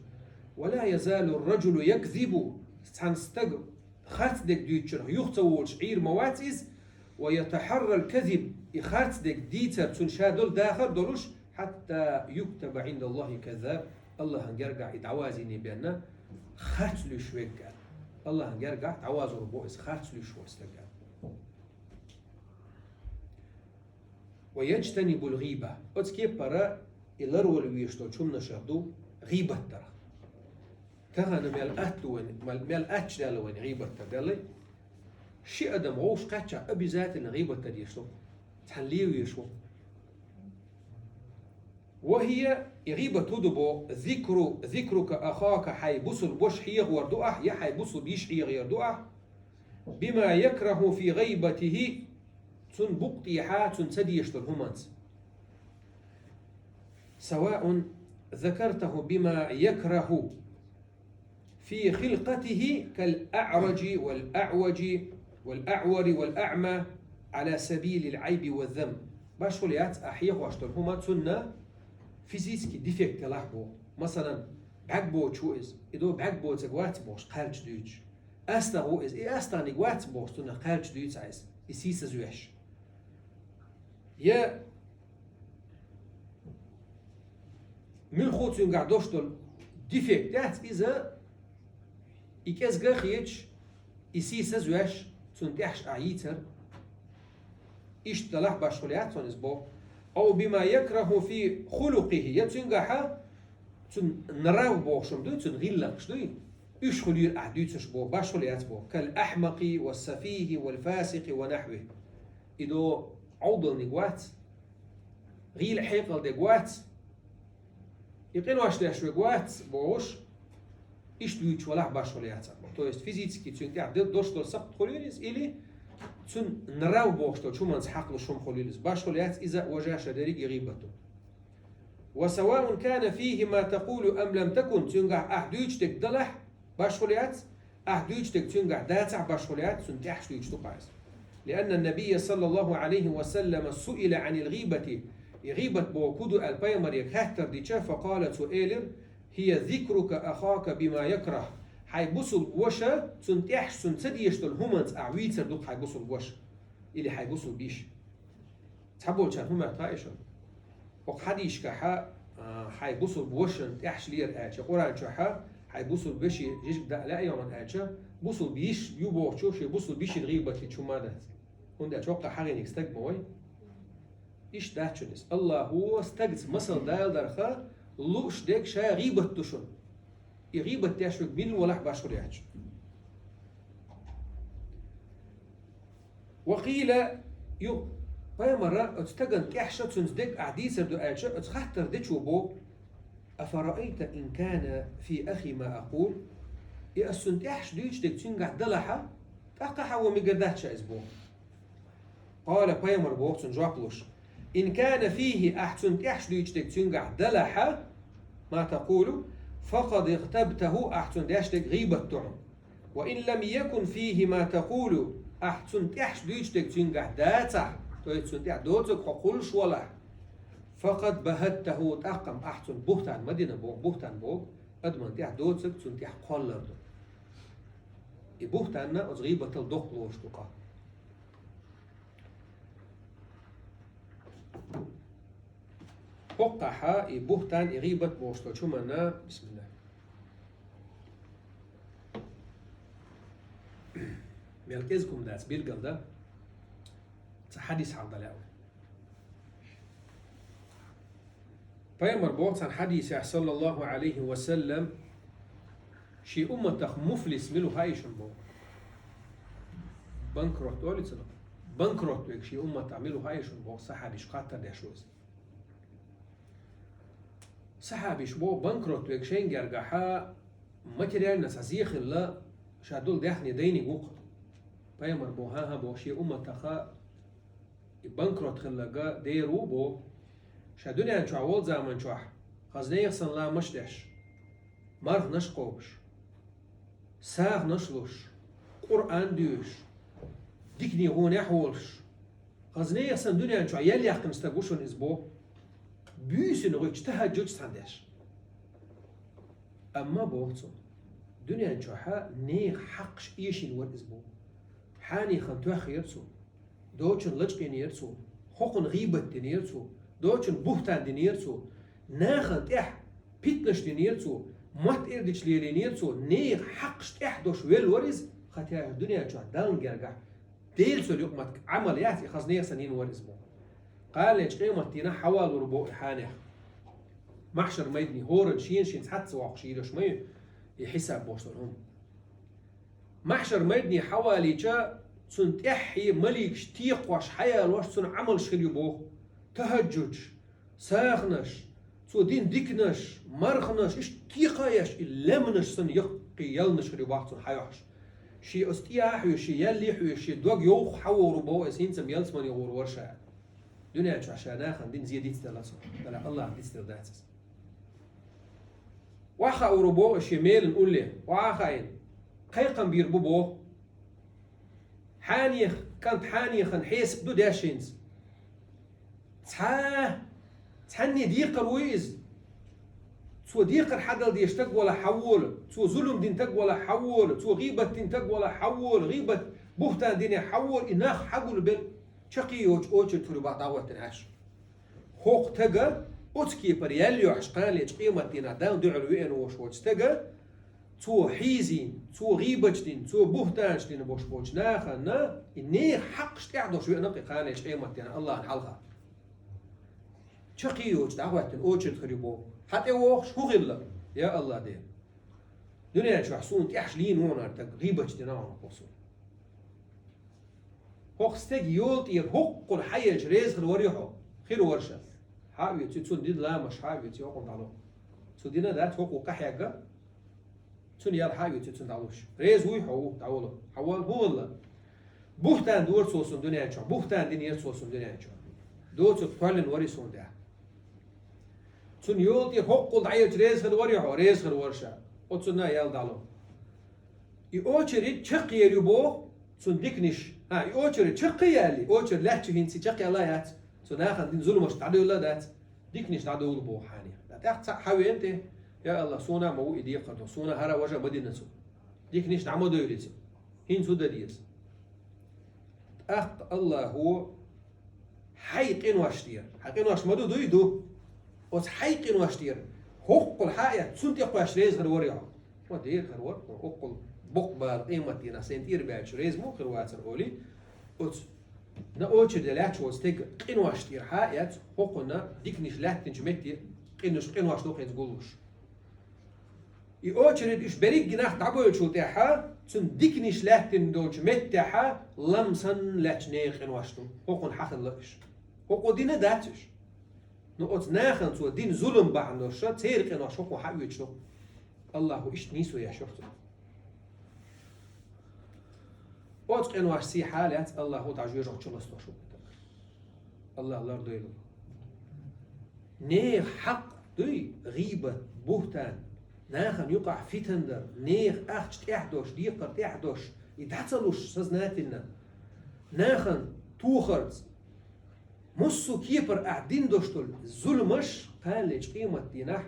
ولا يزال الرجل يكذب, цхьана стага харц дерг дуьйцучуьра юха ца волуш Ӏийр ма вац иза, ويتحرى الكذب, и харц дерг дийцар цунна ша долу дахар а долуш, حتى يكتب عند الله كذاب, АллахӀан гергахь и дӀавазийна бенна, харц луьйш верг аьлла. Аллахьан гергахь дӀавазор бу иза харц луьйш волу стаг аьлла. «ويجتنب الغيبة». Оцу кепара и ларвала везаш долчу хӀуманашах ду гӀийбат дар. Тахана мел атта вайн, мел, мел аттачу даьлла вайн гӀийбат дар делла. Ши адам вовшах кхаьччахь, обязательно гӀийбат дан дезаш ду. Цхьаьна ле везаш ву. «وهي», и гӀийбат хӀун ду боху, «ذكر، ذكرك أخاك», хьайн бусулба ваша хьехор ду ахь, я хьайн бусулба йиша хьехор ду ахь, «بما يكره في غيبته», цуьнан букъа тӀехьа цуьнан ца дезаш долу хӀуманца. «سواء ذكرته بما يكره في خلقته كالأعرج والأعوج والأعور والأعمى على سبيل العيب والذم». Башхо яц ахь хьехош долу хӀума цуьнан физически дефект делахь боху. Масалан, бӀаьрг боцуш ву иза. И до бӀаьрг боцург вац бохуш, кхаьрча дуьйцуш. АстагӀа ву иза. И астагӀниг вац бохуш, цунах кхаьрча дуьйцу хьайса. И сийсазвеш. Я муьлхха цуьнгахь долуш долу дефект яц иза, и кӀезга а хеташ, и сийсазвеш, цунна тӀехьаш ахь йийцар. Иштта далахь башхо яц хьуна иза боху. «أو بما يكره في خلقه», я цуьнгахьа цуьнан нрав бохуш хӀума дуй, цуьнан гӀиллакхаш дуй, уьш хуьлийра ахь дуьйцуш боху, башхо яц боху. «كالأحمق والسفيه والفاسق ونحوه». И до Ӏовдалниг вац, гӀийла хьекъал дерг вац, и къинош деш верг вац бохуш, иштта вуьйцуш валахь башхо яц ахь боху. То есть физически цуьнан тӀехь де-, долуш долу сакхт хуьлийла иза, или цуьнан нрав бохуш долчу хӀуманца хьакхалуш хӀума хуьлийла иза. Башхо яц иза, важа ша дерриг и гӀийбат ду. «وسواء كان فيه ما تقول أم لم تكن», цуьнгахь ахь дуьйцуш дерг далахь, башхо яц, ахь дуьйцуш дерг цуьнгахь дацахь, башхо яц, цунна тӀехьаш дуьйцуш ду-кх иза. «لأن النبي صلى الله عليه وسلم سئل عن الغيبة». И гӀийбат боху хӀун ду аьлла пайхамаре хаттар дича, «فقال», цо элира: «هي ذكرك أخاك بما يكره». Хьайн бусулба ваша, цунна тӀехьаш, цунна ца дезаш долу хӀуманца ахь вийцар ду-кх хьайн бусулба ваша. Или хьайн бусулба йиша. Цхьаболчарна хӀун моьтту хаьий шуна? Окху хьадисашкахьа, а, хьайн бусулба вашана тӀехьаш лера аьлча, Къуръан чохьа, хьайн бусулба вешин жижиг даа лаьа йогӀун аьлча, бусулба йиша ю бохучо шен бусулба йишин гӀийбат хӀиттачу хӀума дац. ХӀунда аьлча хӀокху хьагӀийниг стаг ма вай. Иштта дац шуна иза. Аллахьо стагца масал даларх лууш дерг ша гӀийбат ду шуна. И гӀийбат деш верг мила валахь башхо яц шуна. «وقيل», ю, пайхамара оцу стагана тӀехьаш цуьнца дерг ахь дийцар ду аьлча, оцу хаттар дечо боху: «أفرأيت إن كان في أخي ما أقول». И ас цунна тӀехьаш дуьйцуш дерг цуьнгахь далахьа, тӀаккха хьан вон мегар дац ша иза боху. «قال», пайхамара боху цунна жоп луш: «إن كان فيه», ахь цунна тӀехьаш дуьйцуш дерг цуьнгахь далахьа, «ما تقول», «فقد اغتبته», ахь цунна деш дерг гӀийбат ду хьуна. «وإن لم يكن فيه ما تقول», ахь цунна тӀехьаш дуьйцуш дерг цуьнгахь дацахь, то есть цунна тӀехь доцург хьо кхуллуш валахь, «فقد بهته», тӀаккха-м ахь цунна буьхтан ма дина боху, буьхтан боху, адаман тӀехь доцург цунна тӀехь кхоллар ду. И буьхтанна оцу гӀийбатал доккха лоруш ду-кх. ХӀокхахьа и буьхтан, и гӀийбат бохуш долчу хӀуманна, бисмилла. Мел кӀезиг хӀума дац, билгал дан. Цхьа хьадис хьалха дан лаьа вай. Пайхамара боху цхьана хьадисехь, саллаллаху Ӏалайхи ва саллам, шен умматах муфлис мила ву хаьий шуна боху. Банкрот олу цунах. Банкрот верг шен умматах мила ву хаьий шуна боху, сахьабиш хаттар деш ву иза. Сахьабиш боху, банкрот верг шайн гергахьа материально цхьа зе хилла, ша долу даьхни дайниг ву-кх. Пайхамара боху, хӀан-хӀа боху, шен умматаха и банкрот хилларг дера ву боху. Ша дуьнен чохь волу заман чохь, хаза нехан санна ламаш деш, марханаш кхобуш, сагӀанаш луш, Къуръан доьшуш, дикане гӀонехь волуш, хаза нехан санна дуьнен чохь ял яьккхина стаг ву шуна иза боху. Буьйсанна гӀуьттуш, тахӀажжуд цхьаьна деш. Амма боху цо, дуьнен чохьа нехан хьакъаш эшийна вара иза боху. Хьенехан тоьхнера цо, доцчун лачкъийнера цо, хӀокхунна гӀийбат динера цо, доцчун буьхтан динера цо, нахана тӀехь питнаш динера цо, Мотт эр дича лелийнера цо, нехан хьакъаш тӀехь дош велла вар иза, хӀаьта дуьнен чохь Далла гергахь Делан цо юкъаметтиг Ӏамал яц, и хаза нехан санна йина вар иза боху. Кханалечу къематдийнахь хьавалур боху и хьанех. Махьшар майдане хӀоранна шена-шена цхьацца воккхуш йийраш ма ю и хьисаб бохуш долу хӀума. Махьшар майдане хьавалийча, цунна тӀаьххье маликаш текхош, хьаялош цунна Ӏамалш хир ю боху. ТахӀаджудаш, сагӀанаш, цо дина диканаш, марханаш, иштта текхаеш, и лаьмнаш санна яккхий ялнаш хир ю боху цунна хьайохьуш. Шен оцу тӀехь а хьоьжуш, шен яллий а хьоьжуш, шен дог йовха хьавогӀур боху иза, хӀинца-м ялсамане гӀур вара ша. Дуьнен чохь ша нахана дина зен дицделла цо, тӀаккха Аллахьна дицделла дац иза. Охьахаор бу боху шен мелан улле, охьа а хаийна, кхайкхам бийр бу боху. Хьанех, кӀант хьанехана хьесап ду деш хӀинца. Цхьа, цхьанне декхар вуй иза. Цо декхар хьадала дезаш стаг валахь хьавола, цо зулам дина стаг валахь хьавола, цо гӀийбат дина стаг валахь хьавола, гӀийбат, буьхтан дина хьавола, и нах хьагулбелла, чаккхе йоцуш очередь хуьлу боху дӀахӀоьттина Ӏаш. ХӀокху стага оцу кепара ял йохьуш, кханалечу къематдийнахь Далла дуьхьал веана волуш волчу стага, цо хьийзийна, цо гӀийбаташ дина, цо буьхтанаш дина болуш болчу нахана и нехан хьакъаш тӀехь дош веана кханалечу къематдийнахь Аллахьна хьалха. Чаккхе йоцуш дӀахӀоьттина очередь хир ю боху. Хьан тӀе вогӀуш хӀун хилла? Я Аллах Дела! Дуьнен чохь суна тӀехьаш лийна ву хьуна хӀара стаг, гӀийбаташ дина хьуна кхо суна. ХӀокху стеган йола тӀера хӀоккхул хьаелча реза хир варий хьо? Хир вара ша. Хьа а веца, цунна дина ламазаш хьа а веца, хӀокхунна дӀало. Цо дина дац хӀокхо къахьегна, цунна ял хьа а веца, цунна дӀалуш. Реза вуй хьо, ву, дӀавала. Хьан вала, хӀун хилла? Буьхтан дора цо суна дуьнен чохь, буьхтан динера цо суна дуьнен чохь. Доцург кхоьллина варий суна тӀехь. Цунна йола тӀера хӀоккхул дӀаелча реза хир варий хьо? Реза хир вара ша. Оцунна а ял дӀало. И очередь чаккхе ю боху, цунна диканаш. А, и очередь чаккхе яьлли, очередь лаьттачу хӀинца чаккхе яла яц. Цу нахана дина зуламаш дӀадевлла а дац, диканаш дӀадовла боху хьанех. ТӀаккха цхьаъ хьавеана тӀе, я Аллах, суна а ма ву и декхар ду, суна хӀара важа ма дина цо. Диканаш дӀа ма девлли цо. ХӀинца хӀун дан деза? ТӀаккха Аллахо хьайн къинош тӀера, хьан къинош ма ду, дуй, ду. Оцу хьайн къинош тӀера хӀоккхул хьа а эцна, цунна тӀе кхоьссича реза хир варий хьо? Ма дера хир вара, хӀоккхул боккъал къематдийнахь сайна тӀера баьлча реза муха хир вацара олий, оцу на очереде лаьтташ волчу стеган къинош тӀера хьа а эцна, хӀокхунна диканаш лаьттинчу метте къинош, къинош ду хӀинца гуллуш. И очередь уьш берригге нах дӀабевллачул тӀаьхьа, цунна диканаш лаьттина долчу меттехьа лам санна лаьтташ нехан къинош ду. ХӀокхунна хьан хилла уьш? ХӀокхо дина дац уьш. Ну, оцу нахана цо дина зулам бахьана долуш, церан къинош хӀокхо хьан оьцуш ду? Аллахо иштта нийсо еш йоху цунна. Оцу къиношца сий хьа а лаьцна, Аллахо дӀа жоьжахати чу ластош ву. Аллах лардойла. Нехан хьакъ дуй, гӀийбат, буьхтан, нахана юкъахь фитан дар, нехан ахча тӀехь дош, декхар тӀехь дош, и дӀа ца луш сознательно, нахана тохарца, массо а кепара ахь дина дош долу зуламаш кханалечу къематдийнахь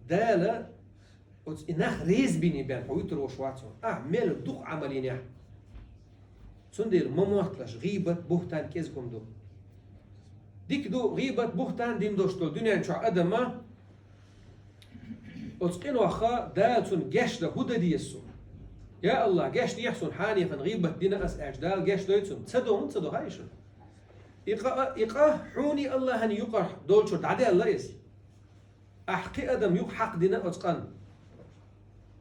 Дала оцу и нах реза биний бен хьо вуьтур волуш вац хьуна. Ахь мел дукха Ӏамал йинехь. Цундела ма мотталаш, гӀийбат, буьхтан кӀезиг хӀума ду. Дика ду, гӀийбат, буьхтан дина дош долу дуьнен чохь адама, оцу къинойх Дала цунна гечдан хӀун дан деза цунна? Я Аллах, гечдехьа суна, хьанехана гӀийбат дина ас аьлча, Дала гечдой цунна? Ца до, хӀунда ца до, хаьий шуна? И къа, и къа хьуний Аллахьаний юкъахь долчуьра дӀадаьлла иза. Ахь кхин адам юкъа хьакха дина оцу къанна.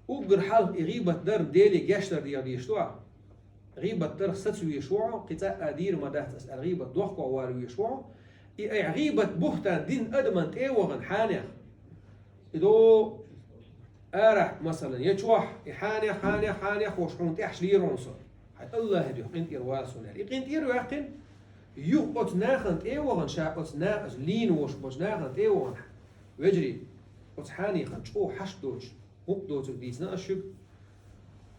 Уггар хьалха и гӀийбат дарна Деле гечдар деха дезаш ду ахь. ГӀийбат дарх саца везаш ву хьо, кхин цкъа а дийр ма дац ас аьлла, гӀийбат дохко вала везаш ву хьо. И айхьа гӀийбат, буьхтан дина адаман тӀе а вахана хьанех, и до арахь, масалан, я чохь, и хьанех, хьанех, хьанех волуш хьуна тӀехьаш лийр хьуна со. Хьайн Аллахье дуьхьа къинтӀера вала суна аьлла. И къинтӀера ваьккхина, юха оцу нахана тӀе а вахана, ша оцу на-, оцу лийна волуш болчу нахана тӀе а вахана, вежарий, оцу хьанехана чӀогӀа хьашт доцуш, гӀуллакх доцург дийцина ас шуьга.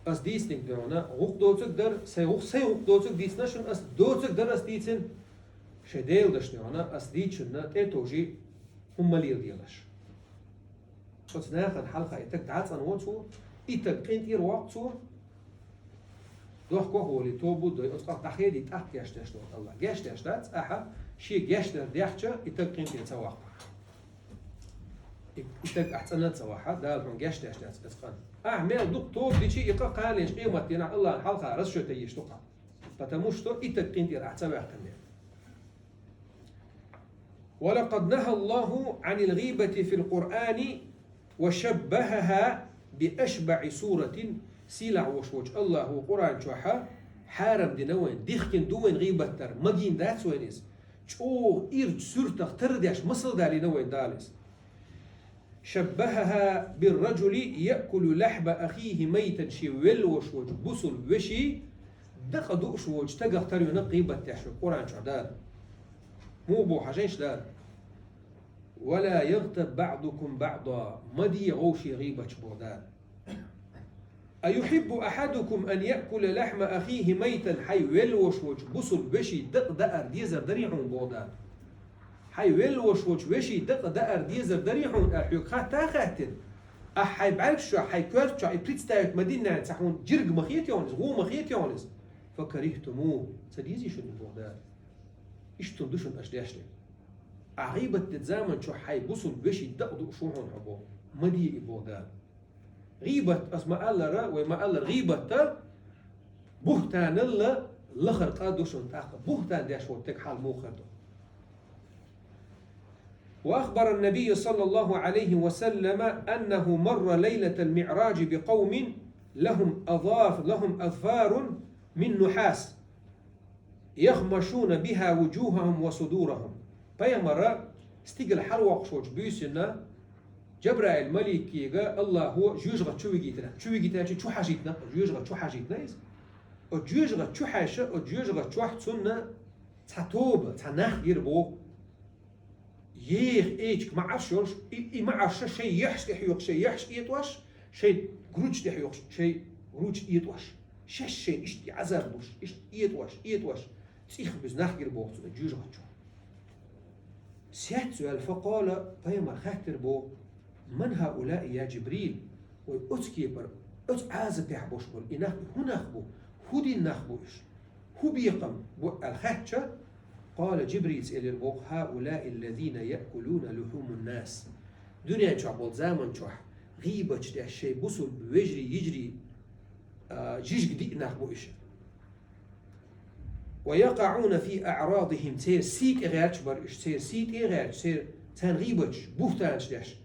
Ас дийцинарг дуьхьал гӀуллакх доцург дара, сайн гӀуллакх, сайн гӀуллакх доцург дийцина шуна ас, доцург дара ас дийцина. Шайн Делан дашна дуьхьал ас дийцинарг тӀе а товжий, хӀума ма леладелаш. Оцу нахана хьалха и таг дӀа а цӀанво цо, и таг къинтӀера воккху цо, дохко а волий, тоба а дой, оцу къах дӀахедий, тӀаккха гечдеш долу Аллах. Гечдеш дац, ахьа шен гечдар дехча, и таг къинтӀера ца ваккхахь. И, и стаг ахь цӀена ца вахь, Дала хьуна гечдеш дац оцу къинна. Ахь мел дукха тоба дичи, и къа кхана лечу къематдийнахь Аллахьна хьалха расчет йиш ду хьан. Потому что и стаг къинтӀера ахь ца ваьккхина. ولقد نهى الله عن الغيبة في القرآن وشبهها بأشبع سورة. Сийлахь волуш волчу Аллахьо Къуръан чохь хьарам дина вайна, дихкина ду вайна гӀийбат дар, магийна дац вайна иза. ЧӀогӀа ирчу суьртах тардеш масал далийна вайна Дала иза. شبهها بالرجل يأكل لحم أخيه ميتا, шен велла волуш волчу бусулба вешин дакъа дууш волчу стагах тарвина гӀийбат деш вайна Къуръан чохь Дала. Муха боху хьажийша Дала? ولا يغتب بعضكم بعضا, ма де вовшийн гӀийбаташ боху Дала. أيحب أحدكم أن يأكل لحم أخيه ميتا, хьайн велла волуш волчу бусулба вешин дакъа даар дезар дарий хьуна боху Дала. Хьайн велла волуш волчу вешин дакъа даар дезар дарий хьуна аьлла хьоьга хатта а хаьттина. Ахь хьайн бӀаьргаш чохь, хьайн коьрта чохь и представить ма диннехь, цхьа хьуна жирг ма хетий хьуна иза, гӀу ма хетий хьуна иза. فكرهتموه, ца дезий шуна боху Дала. Иштта хӀума ду шуна аша деш дерг. Ахь гӀийбат дечу заман чохь хьайн бусулба вешин дакъа дууш ву хьуна хьо боху. Ма де и боху Дала. ГӀийбат, ас ма-аллара, вай ма-аллара, гӀийбатта буьхтаналла лахара къа ду шуна тӀаккха. Буьхтан деш волу стеган хьал муха хир ду? وأخبر النبي صلى الله عليه وسلم أنه مر ليلة المعراج بقوم لهم أظاف-، لهم أظفار من نحاس يخمشون بها وجوههم وصدورهم. Пайхамара стигала хьалавоккхуш волчу буьйсанна Жабраил маликега Аллахьо жоьжахати чу вигийтина. Чу вигийтина аьлча чу хьажийтина, жоьжахати чу хьажийтина иза. Оцу жоьжахати чу хьаьжча, оцу жоьжахати чохь цунна цхьа тоба, цхьа нах гира боху. Еха эчиг маӀарш йолуш, и, и маӀарш шайн яхьаш тӀе хьоькхуш, шайн яхьаш этӀош, шайн грудаш тӀе хьоькхуш, шайн грудаш этӀош. Шаьш шайна иштта и Ӏазап луш, иштта этӀош, этӀош. ЦӀих буьзна нах гира боху цунна жоьжахати чу. Сецваьлла, فقال, пайхамар хаьттира боху: من هؤلاء يا جبريل؟ Вай оцу кепара, оцу Ӏазапехь болуш болу и нах, и хӀун нах бу? ХӀун дина нах бу уьш? ХӀун бекхам бу аьлла хаьттича, قال, Жибрилс элира боху: هؤلاء الذين يأكلون لحوم الناس. Дуьнен чохь болу заман чохь гӀийбаташ деш шайн бусулба вежарий, йижарий, а, жижиг диъ нах бу уьш. ويقعون في أعراضهم, церан сий тӀе гӀерташ бара уьш, церан сий тӀе а гӀерташ, церан, царна гӀийбаташ, буьхтанаш деш.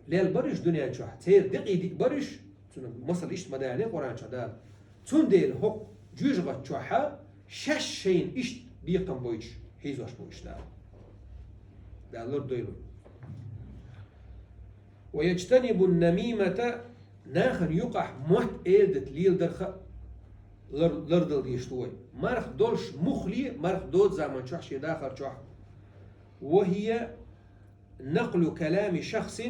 Лелла бара уьш дуьнен чохь, церан декъий диъ бара уьш, цунах масал иштта ма далийна Къуръан чохь Дала. Цундела хӀокху жоьжахати чохь шаьш шайна иштта бекхам бойтуш хьийзош бу уьш Дала. Дала лардойла. ويجتنب النميمة, нахана юкъахь мотт-эладита леладарх а лар-, лардала дезаш ду вай. Марха долуш муххале, марха доцу заман чохь шен дахар чохь. وهي نقل كلام شخص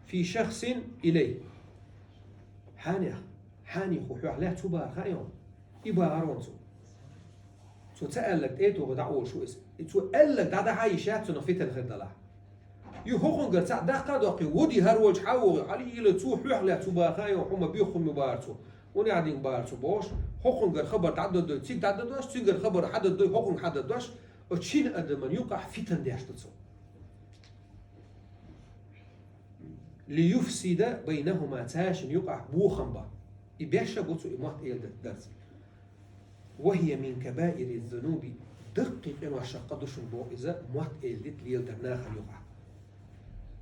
في شخص إليه. Хьанех, хьанехо хьоьху лаьцна хӀун бахара хаьий хьуна? И бахара хьуна цо. Цо ца аьлларг тӀе а тухий дӀа а волуш ву иза. И цо аьлларг дӀадахьа йиш яц цунах фитна хир далахь. И хӀокхунгара цхьаъ даккха а доккхий, вуди хӀара волчу хьан а вогӀий, хьалийла цо хьоьху лаьцна хӀун бахара хаьий хьуна, хӀума боьххума ю бахара цо. ХӀунда аьлла дина бахара цо бохуш, хӀокхунгара хабар дӀададой, цига дӀададош, цуьнгара хабар хьададой, хӀокхунга хьададош, оцу шина адаман юкъахь фитна деш ду цо. ليفسد بينهما, цаьршинна юкъахь бохам бан. И беш а бу цо и мотт-эладита дарца. وهي من كبائر الذنوب, даккхий къиношах къа ду шуна боху иза мотт-эладита леладар нахана юкъахь.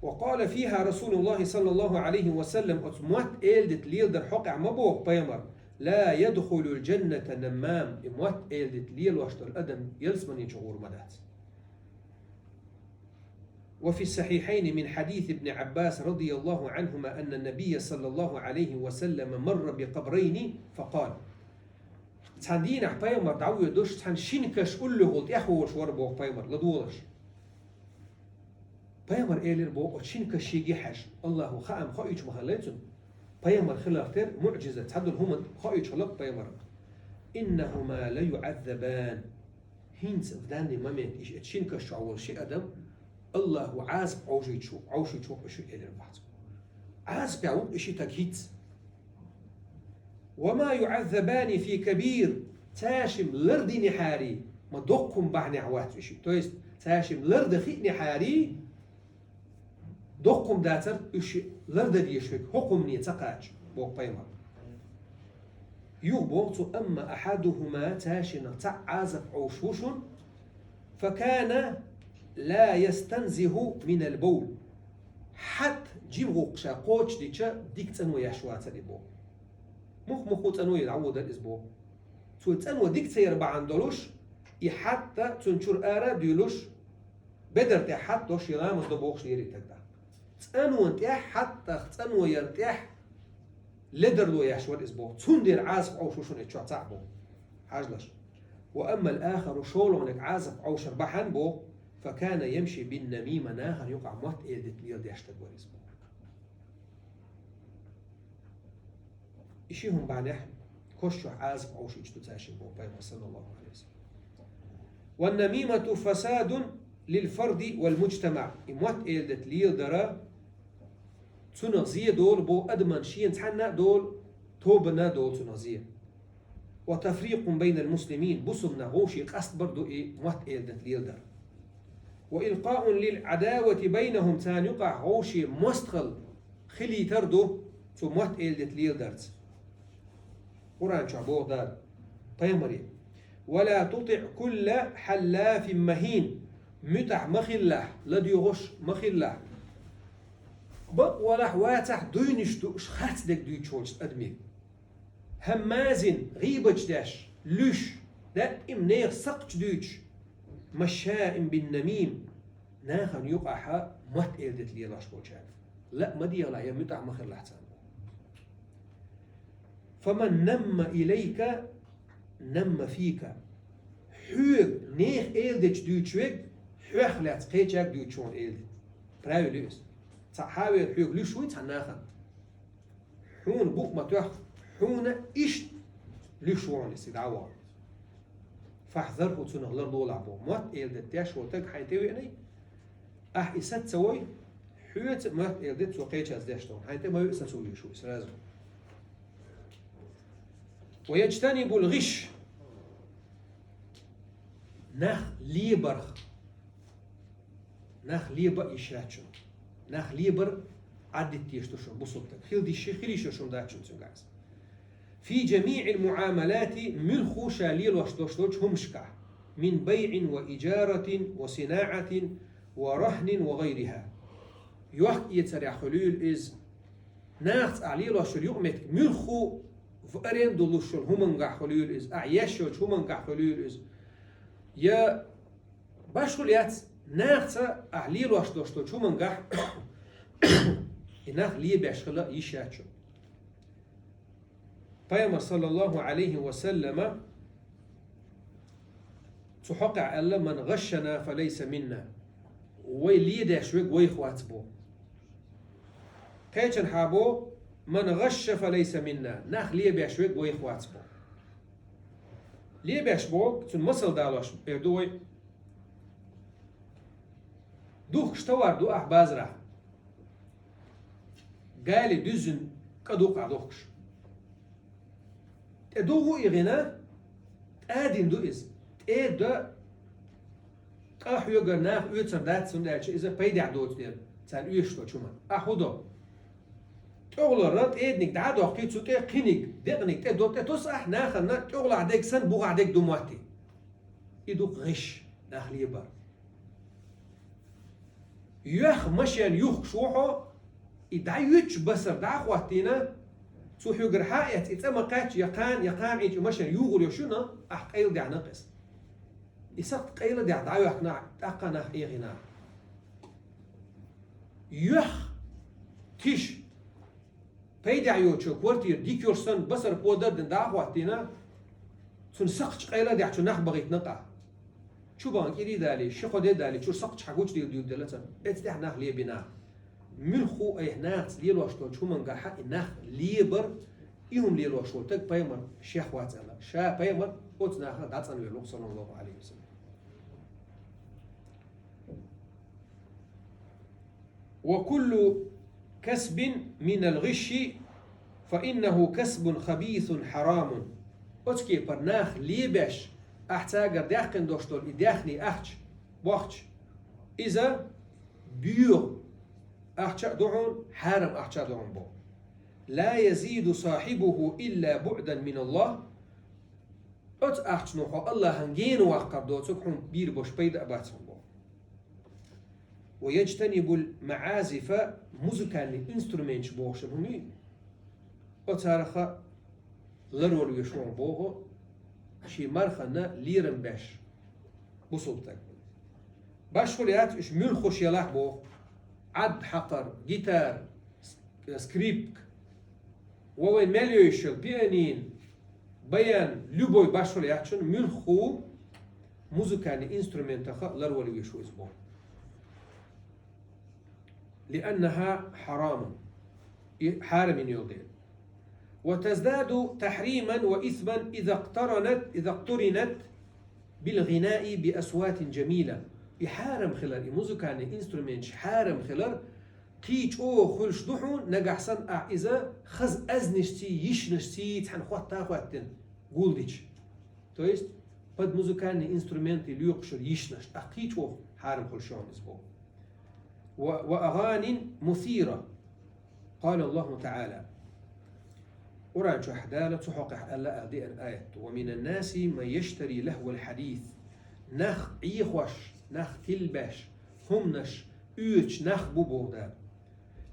وقال فيها رسول الله صلى الله عليه وسلم, оцу мотт-эладита леладар хьокъехь ма боху пайхамар: لا يدخل الجنة نمام, и мотт-эладита лелош долу адам ялсамани чу гӀур ма дац. وفي الصحيحين من حديث ابن عباس رضي الله عنهما أن النبي صلى الله عليه وسلم مر بقبرين فقال. Цхьана дийнахь пайхамар дӀавоьдуш, цхьана шина каш уллехула тӀехволуш вара боху пайхамар, ладогӀалаш. Пайхамар элира боху, оцу шина кашеге хьаьжна, Аллахьо хаам хоуьйтуш ма хиллий цунна. Пайхамар хиларх тера муӀжизат, цхьадолу хӀума хоуьйтуш хилла пайхамар. إنهما ليعذبان. ХӀинца, в данный момент, и ши-, шина каш чохь волу ши адам Аллахьо Ӏазап Ӏовшуьйтуш ву, Ӏовшуьйтуш ву-кх и ши элира боху цо. Ӏазапехь ву-кх и ши стаг хӀинца. وما يعذبان في كبير, цаьршимма лардинехьарий, ма доккха хӀума бахьанехь вац и ши. То есть, цаьршимма лардан хиънехьарий, Доккха хӀума дацар уьш лардан дезаш верг, хӀокхунна ца кхача, боху пайхамар. Юха боху цо: «Амма ахьадухума», цаьршиннах цхьаъ Ӏазап Ӏовшуш ву шуна, «факана ла ястанзиху минал бавл». ХьатӀа жима гӀуллакх ша кхочушдича, дика цӀано еш вацара и боху. Мух-мухо цӀано яр дӀавоьдура иза боху. Цо цӀано дика ца яр бахьана долуш, и хьатӀа цунна чуьра ара а дуьйлуш, бедар тӀехь хьатӀа долуш, и ламаз до бохуш лийра и стаг тӀаккха. ЦӀанонна тӀехь, хьатӀах цӀано яр тӀехь ледарло еш вара иза боху. Цундела Ӏазап Ӏовшуш ву шуна и чохь цхьаъ боху. Хьажалаш. «Ва аммал ахару», шолгӀаниг Ӏазап Ӏовшар бахьана боху, «факана ямши бин намима», нахана юкъахь мотт-эладита леладеш стаг вара иза боху. И ши хӀума бахьанехь, кош чохь Ӏазап Ӏовшуьйтуш ду цаьршинна боху пайхамар, саллаллаху алейхи ва саллям. «Ван намимату фасадун лил фарди вал муджтамаъ». И мотт-эладита леладар, цунах зе долу боху адамна шена цхьанна а долу, тобанна а долу цунах зе. «Ва тафрикъун байнал муслимин», бусулба нах вовшийн къастбар ду и мотт-эладита леладар. «Ва илкъаун лил Ӏадавати байнахум», царна юкъахь вовшийн мостагӀалла хилийтар ду цу мотт-эладита леладарца. Къуръан чохь боху Дала пайхамаре: «Ва ла тутиъ кулла хьаллафин махин», муьтӀахь ма хилалахь, ладоьгӀуш ма хилалахь. Бакъ валахь, вацахь, дуйнаш дууш, харцдерг дуьйцуш волчу адамийн. «Хьаммазин», гӀийбаташ деш, луьш, даима нехан сакхташ дуьйцуш, «машшаин бин намим», нахана юкъахь мотт-эладита лелош болчаьрга. Лаа ма дехалахь, я муьтӀахь ма хилалахь царна. «Фаман намма илайка, намма фика». Хьоьга нехан эладитанаш дуьйцуш верг, хьох лаьцна кхечаьрга дуьйцуш ву хьуна эладита. Правило ю иза. Цхьа хьавер хьоьга луьш вуй цхьа нахана? Хьуна букъ ма тоьхна, хьуна иштта луьш ву хьуна иза дӀавахана. «Фахьзарху», цунах ларлолахь боху. Мотт-эладита деш волу стаг хьайна тӀе веанай, ахь и саца ца вой, хьоьца а мотт-эладита цо кхечаьрца деш долу. Хьайна тӀе ма веа, саца вуьйш ву иза сразу. «Ва яджтанибул гӀиш». Нах лебарх. Нах леба а йиш яц шуна. Нах лебар Ӏаддитта дезаш ду шуна бусулба стаг. Хила диш, хила йиш йолуш хӀума дац шуна цуьнгахь иза. «Фи жамиъил муамалати», муьлхха ша лелош долуш долчу хӀуманашкахь. «Мин байъин ва иджаратин ва синаъатин ва рахьнин ва гӀайриха». Йохк-эцарехь хуьлийла иза. Нахаца ахь лелош йолу юкъаметтиг муьлхха в аренду луш йолу хӀумангахь хуьлийла иза. Ахь еш йолчу хӀумангахь хуьлийла иза. Я башхула яц, нахаца ахь лелош долуш долчу хӀумангахь и нах лебеш хила йиш яц шуна. Пайхамар, саллаллаху алейхи ва саллама, цу хьокъехь аьлла: «Ман гӀашшана, фа лайса минна». Вай ледеш верг вайх вац бо. Кхечанхьа бо: «Ман гӀашша, фа лайса минна». Нах лебеш верг вайх вац бо. Лебеш боху, цуьнан масал далош эр ду вай. Духкуш товар ду ахь базарахь. Гали дуьззина кӀа ду-кх ахь духкуш. ТӀе дугӀу и гӀина, тӀадина ду иза. ТӀе дан кӀа хьоьгара наха оьцур дац, хӀунда аьлча иза пайдехь доцу дела, царна оьшуш долчу хӀуманна. Ахь хӀун до? ТӀехулара тӀединиг дӀа а доккхий, цу тӀе кхиниг, декъаниг тӀе до, тӀе тосу ахь нахана, тӀехулахь дерг санна, бухахь дерг ду моттий. И ду-кх гӀиш, нах лебар. Йоьхна машен юхкуш ву хьо, и дӀайоьдучу басар дӀа а хӀоттийна, цу хьоьгара хьа а эцна, и цӀа ма кхаьчча, я кхана, я кхана Ӏийча машен югӀур йо шуна, ахь къайладаьхна-кх иза. И сакхт къайладаьхна дӀайоьхкина ахь, тӀаккха нах Ӏехийна ахь. Йоьхна тиша, пайдехь йоцучу квартира дика йолуш санна, басар подар дина дӀа а хӀоттийна, цунна сакхташ къайладаьхча нах бахийтина-кх ахь. Чу бахана кӀирий далий, ши-кхо де далий, чуьра сакхташ хьагучудийла дуьйладелла царна. Эцу тӀехь нах лебина. Муьлхха айхьа нахаца лелош долчу хӀумангахьа и нах лебар, и хӀума лелош волу стаг пайхамар шех вац аьлла. Ша пайхамар оцу нахах дӀацӀанвелла ву, саллаллаху алейхи ва саллям. «Ва куллу касбин минал гӀишши, фа иннаху касбун хабисун хьарамун». Оцу кепара нах лебеш, ахь цаьргара даьккхина долуш долу и даьхний ахча, бохча, иза боьха, ахча а ду хьуна, хьарам ахча а ду хьуна боху. «لا يزيد صاحبه إلا بعدا من الله». Оцу ахчано хьо Аллахьан гена ваккхар доцург хьуна бийр болуш пайда а бац хьуна боху. «ويجتنب المعازف», музыкальный инструменташ бохуш хӀума ю. Оцарах ларвала веш ву боху, шен мархана лерам беш бусулба стаг. Башхур яц уьш муьлххуш ялахь боху. Ӏад хьакхар, гитара, с-, скрипка, ва вайн мел йойшал, пианин, баян, любой башхур яц шуна муьлхху музыкальный инструментах ларвала веш ву иза боху. «لأنها حرام». И хьарам йина йолу дела. «وتزداد تحريما وإثما إذا اقترنت، إذا اقترنت بالغناء بأصوات جميلة». И хьарам хилар, и музыкальный инструменташ хьарам хилар, кхин чӀогӀа хуьлуш ду хьуна, нагахь санна ахь иза хаза аьзнашций, йишнашций цхьаьна хӀотта а хӀоьттина гулдича. То есть, под музыкальные инструменты лоькхуш йолу йишнаш, ахь кхин чӀогӀа хьарам хуьлуш ю хьуна иза боху. «و، وأغان مثيرة». قال الله تعالى. Къуръан чохь Дала цу хьокъехь аьлла а деана аят: «ومن الناس من يشتري لهو الحديث». Нах Ӏехош, нах тилбеш, хӀуманаш оьцуш нах бу боху Дала.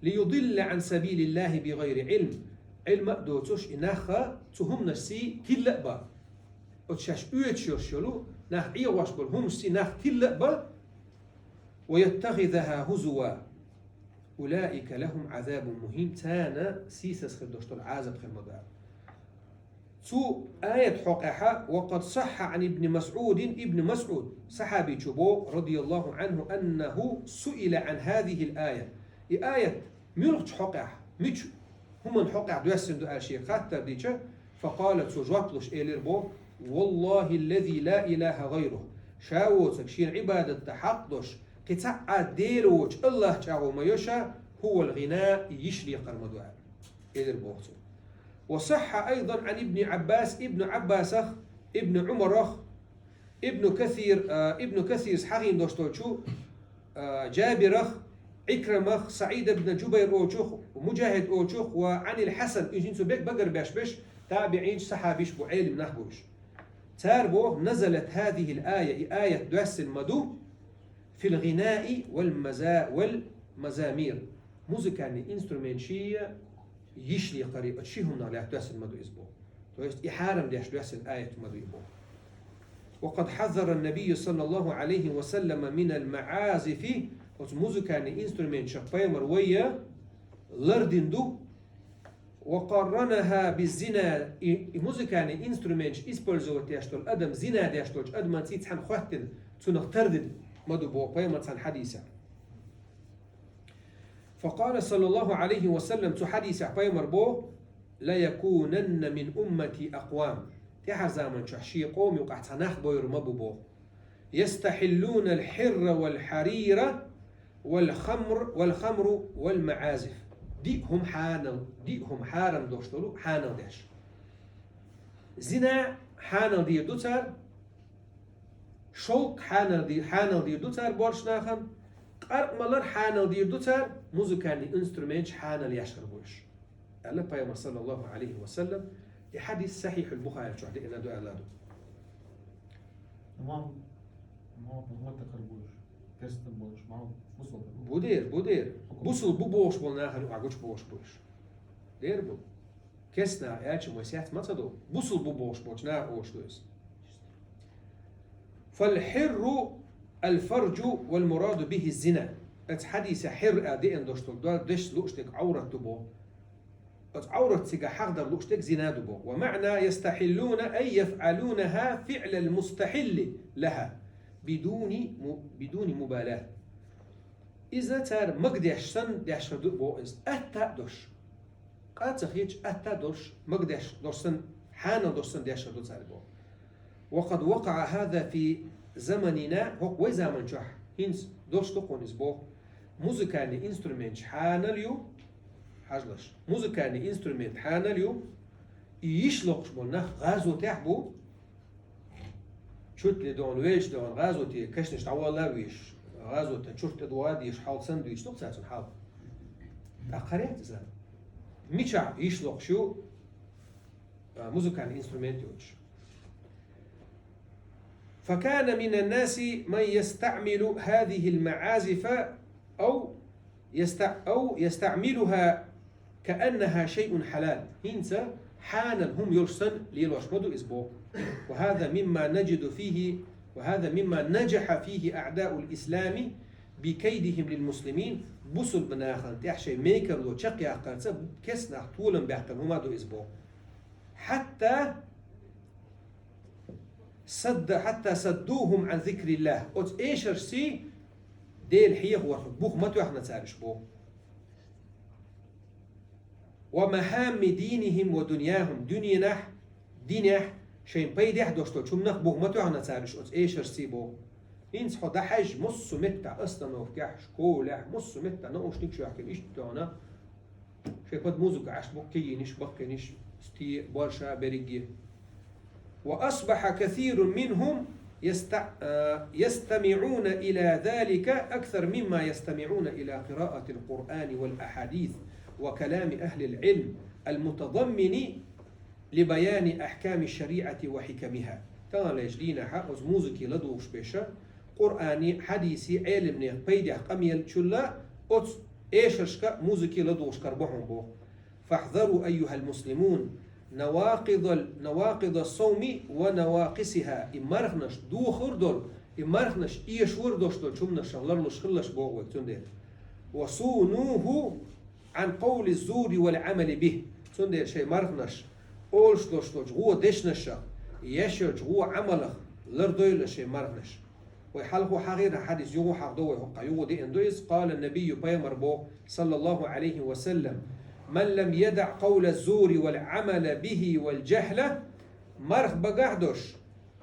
«ليضل عن سبيل الله بغير علم». Ӏилма а доцуш, и нах цу хӀуманашций тилла а бан. Оцу шаьш оьцуш йолуш йолу, нах Ӏехош болу хӀуманашций нах тилла а бан. «ويتخذها هزوا». «أولئك لهم عذاب مهين». Царна сийсаз хир долуш долу Ӏазап хир ма ду. Цу аят хьокъехь: «وقد صح عن ابن مسعود», Ибн МасӀуд, сахьабичо боху, «رضي الله عنه، أنه سئل عن هذه الآية». И аят муьлхачу хьокъехь, мича хӀуманна хьокъехь доьссина ду аьлла шега хаттар дича, «فقال», цо жоп луш элира боху: «والله الذي لا إله غيره». Ша воцург, шена Ӏибадат дан хьакъ долуш, кхин цхьа а Дела воцучу Аллахь чӀагӀо ма йо ша, «هو الغناء», и йиш лекхар ма ду аьлла. Элира боху цо. «وصح أيضا عن ابن عباس», Ибн Ӏаббасах, Ибн Ӏумарах, Ибн Касир, а, Ибн Касирс хьахийна долуш долчу, а, Джабирах, Ӏикрамах, СаӀид ибн Джубайр олучух, Муджахид олучух ва Ӏанил Хьасан, уьш хӀинца бек багарбеш берш, табиӀинаш, сахьабиш бу, Ӏелим нах бу уьш. Цара боху: «نزلت هذه الآية», и аят доьссина ма ду, «في الغناء والمزا-، والمزامير». Музыкальный инструменташий йиш лекхарий, оцу ши хӀуманах лаьтта доьссина ма ду иза боху. То есть и хьарам деш доьссина аят ма ду и боху. «وقد حذر النبي صلى الله عليه وسلم من المعازف», оцу музыкальный инструменташах пайхамар вайга лардина ду, «وقارنها بالزنا», и, и музыкальный инструменташ использовать деш долу адам зина деш долчу адаманций цхьаьна хӀоьттина, цунах тардина ма ду боху пайхамар цхьана хьадисехь. «فقال صلى الله عليه وسلم», цу хьадисехь пайхамар боху: «ليكونن من أمتي أقوام». ТӀаьхьарчу заманчохь шен къоман юкъахь цхьа нах бойур ма бу боху. «يستحلون الحر والحرير والخمر، والخمر والمعازف». Диъ хӀума хьанал, диъ хӀума хьарам долуш долу хьанал деш. Зина хьанал дийр ду цара, шовкъ хьанал ди-, хьанал дийр ду цара боьрша нахана, къаркъа малар хьанал дийр ду цара, музыкальный инструменташ хьанал еш хир бу уьш. Аьлла пайхамар, саллаллаху Ӏалайхи ва саллам, и хьадис Сахьихьул Бухари чохь деана ду аьлла ду. Имам, имам бу ма такар бу уьш, керстан болуш, имам бусул бу. Бу дер, бу дер. Бусул бу бохуш болу нахана юкъахь гучу бохуш бу уьш. Дер бу. Керстан аьлча, мой сец ма ца ду. Бусул бу бохуш болчу наха олуш ду иза. «فالحر الفرج والمراد به الزنا». Оцу хьадисехь хьирр аьлла деана долуш долу дешна лууш дерг Ӏаврат ду боху. Оцу Ӏаврат цигахь хьахдар лууш дерг зина ду боху. «ومعنى يستحلون أي يفعلونها فعل المستحل لها بدون م-، بدون مبالاة». Иза цара магадеш санна деш хир ду боху иза. Атта а долуш. Къа а ца хеташ, атта а долуш, магадеш долуш санна, хьанал долуш санна деш хир ду цара боху. «وقد وقع هذا في زمننا», хӀокху вай заман чохь хӀинца долуш ду кхунна иза боху. Музыкальный инструменташ хьанал ю, хьажалаш. Музыкальный инструмент хьанал ю, и йиш локхуш болу нах гӀазотехь бу, чурт ле догӀун, велча догӀун, гӀазоте кешнаш дӀавала а веш, гӀазотан чурт тӀе догӀа а деш, хьал санна дуьйцуш ду-кх цара цунна хьал. ТӀаккха хӀара яц иза. Мичахь йиш локхуш ю, а, музыкальный инструмент йоцуш. فكان من الناس من يستعمل هذه المعازف أو يست-، أو يستعملها كأنها شيء حلال. ХӀинца хьанал хӀума йолуш санна лелош ма ду иза боху. وهذا مما نجد فيه، وهذا مما نجح فيه أعداء الإسلام بكيدهم للمسلمين. Бусулба нахана тӀехь шайн мекарло чекхъяккхарца кестнах толам баьккхина хӀума ду иза боху. حتى صد-، حتى صدوهم عن ذكر الله. Оцу эшаршций Дела хьехорх бух ма тоьхна цара уьш боху. ومهام دينهم ودنياهم. Дуьненахь, динехь, шайн пайдехь долуш долчу хӀуманах бух ма тоьхна цара уьш оцу эшаршций боху. ХӀинца хьо дӀахьаьжча, массо а меттехь, остановкехь, школехь, массо а меттехь наушникаш йохкина, иштта тоьхна, шайн под музыка Ӏаш бу кегийнаш, баккхийнаш, сте, борша, берриге. وأصبح كثير منهم يست-، آه، يستمعون إلى ذلك أكثر مما يستمعون إلى قراءة القرآن والأحاديث وكلام أهل العلم المتضمن لبيان أحكام الشريعة وحكمها. Таханлерчу дийнахьа оцу музыке ладугӀуш берш, Къуръани, хьадиси, Ӏелимнех пайдехь къамелчул а оцу эшаршка музыке ладугӀуш карабо хьуна боху. فاحذروا أيها المسلمون نواقض ال-، نواقض الصوم ونواقصها. И марханаш дохур долу, и марханаш эшор долуш долчу хӀуманашах ларлуш хилалаш боху вай цундела. وصونوه عن قول الزور والعمل به. Цундела шайн марханаш, олуш долуш долчу гӀо дешнашах, еш йолчу гӀо Ӏамалах лардойла шайн марханаш. Вай хьалхо хьахийна хьадис юха хьахдо вай хӀокху, юха деана ду иза. قال النبي, пайхамар боху, صلى الله عليه وسلم: من لم يدع قول الزور والعمل به والجهل. Марха багахь долуш,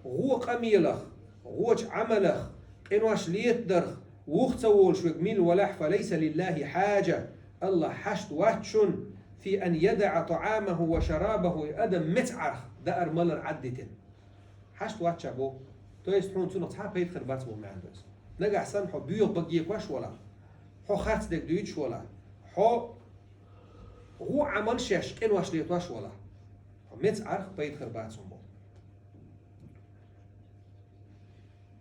гӀо къамелах, гӀочу Ӏамалах, къинош летадарх вуха ца волуш верг мила валахь, فليس لله حاجة, АллахӀ хьашт вац шуна, في أن يدع طعامه وشرابه, и адам меца Ӏарх даар-малар Ӏаддитина. Хьашт вац ша боху. То есть хьуна цунах цхьа а пайда хир бац боху маьӀна ду иза. Нагахь санна хьо боьха бага екаш валахь, хьо харц дерг дуьйцуш валахь, хьо гӀо Ӏамал шеш къинош летош валахь, хьо меца Ӏарх пайда хир бац хьуна боху.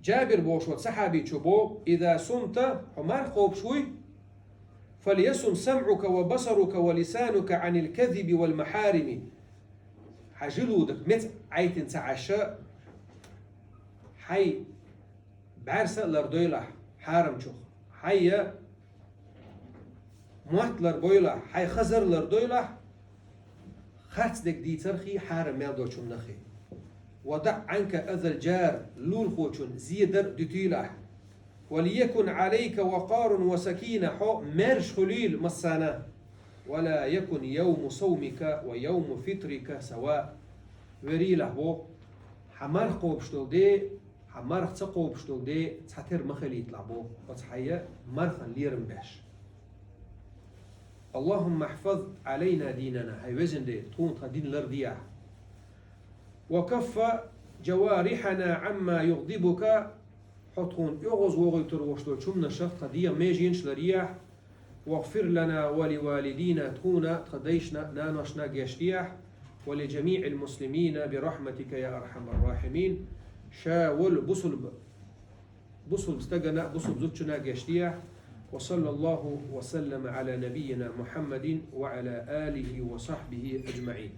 Джабир бохуш волу сахьабичо боху: إذا صمت, хьо марха кхобуш вуй, فليصم سمعك وبصرك ولسانك عن الكذب والمحارم. Хьан желудок меца Ӏайтина ца Ӏаш, хьайн бӀаьрса а лардойлахь хьарамчух, хьайн мотт ларбойлахь, хьайн хазар лардойлахь, харц дерг дийцархий, хьарам мел долчуннаххий. ودع عنك أذى الجار, лулахочун зедар дуьтуьйлахь. وليكن عليك وقار وسكينة, хьо маьрша хуьлийла массарна. ولا يكن يوم صومك ويوم فطرك سواء. Верийлахь боху, хьан марха кхобуш долу де, хьан марха ца кхобуш долу де цхьа тера ма хилийталахь боху, оцу хьайн мархан лерам беш. اللهم احفظ علينا ديننا, хӀай везан Дела, тхуна тхан дин лардехьа. وكف جوارحنا عما يغضبك, хьо тхуна оьгӀаз вогӀуьйтур волуш долчу хӀуманашах тхан дегӀан меженаш ларъехьа. واغفر لنا ولوالدينا, тхуна, тхан дайшна, наношна гечдехьа. ولجميع المسلمين برحمتك يا أرحم الراحمين. Ша волу бусулба, бусулба стагана, бусулба зудчунна гечдехьа. وصلى الله وسلم على نبينا محمد وعلى آله وصحبه أجمعين.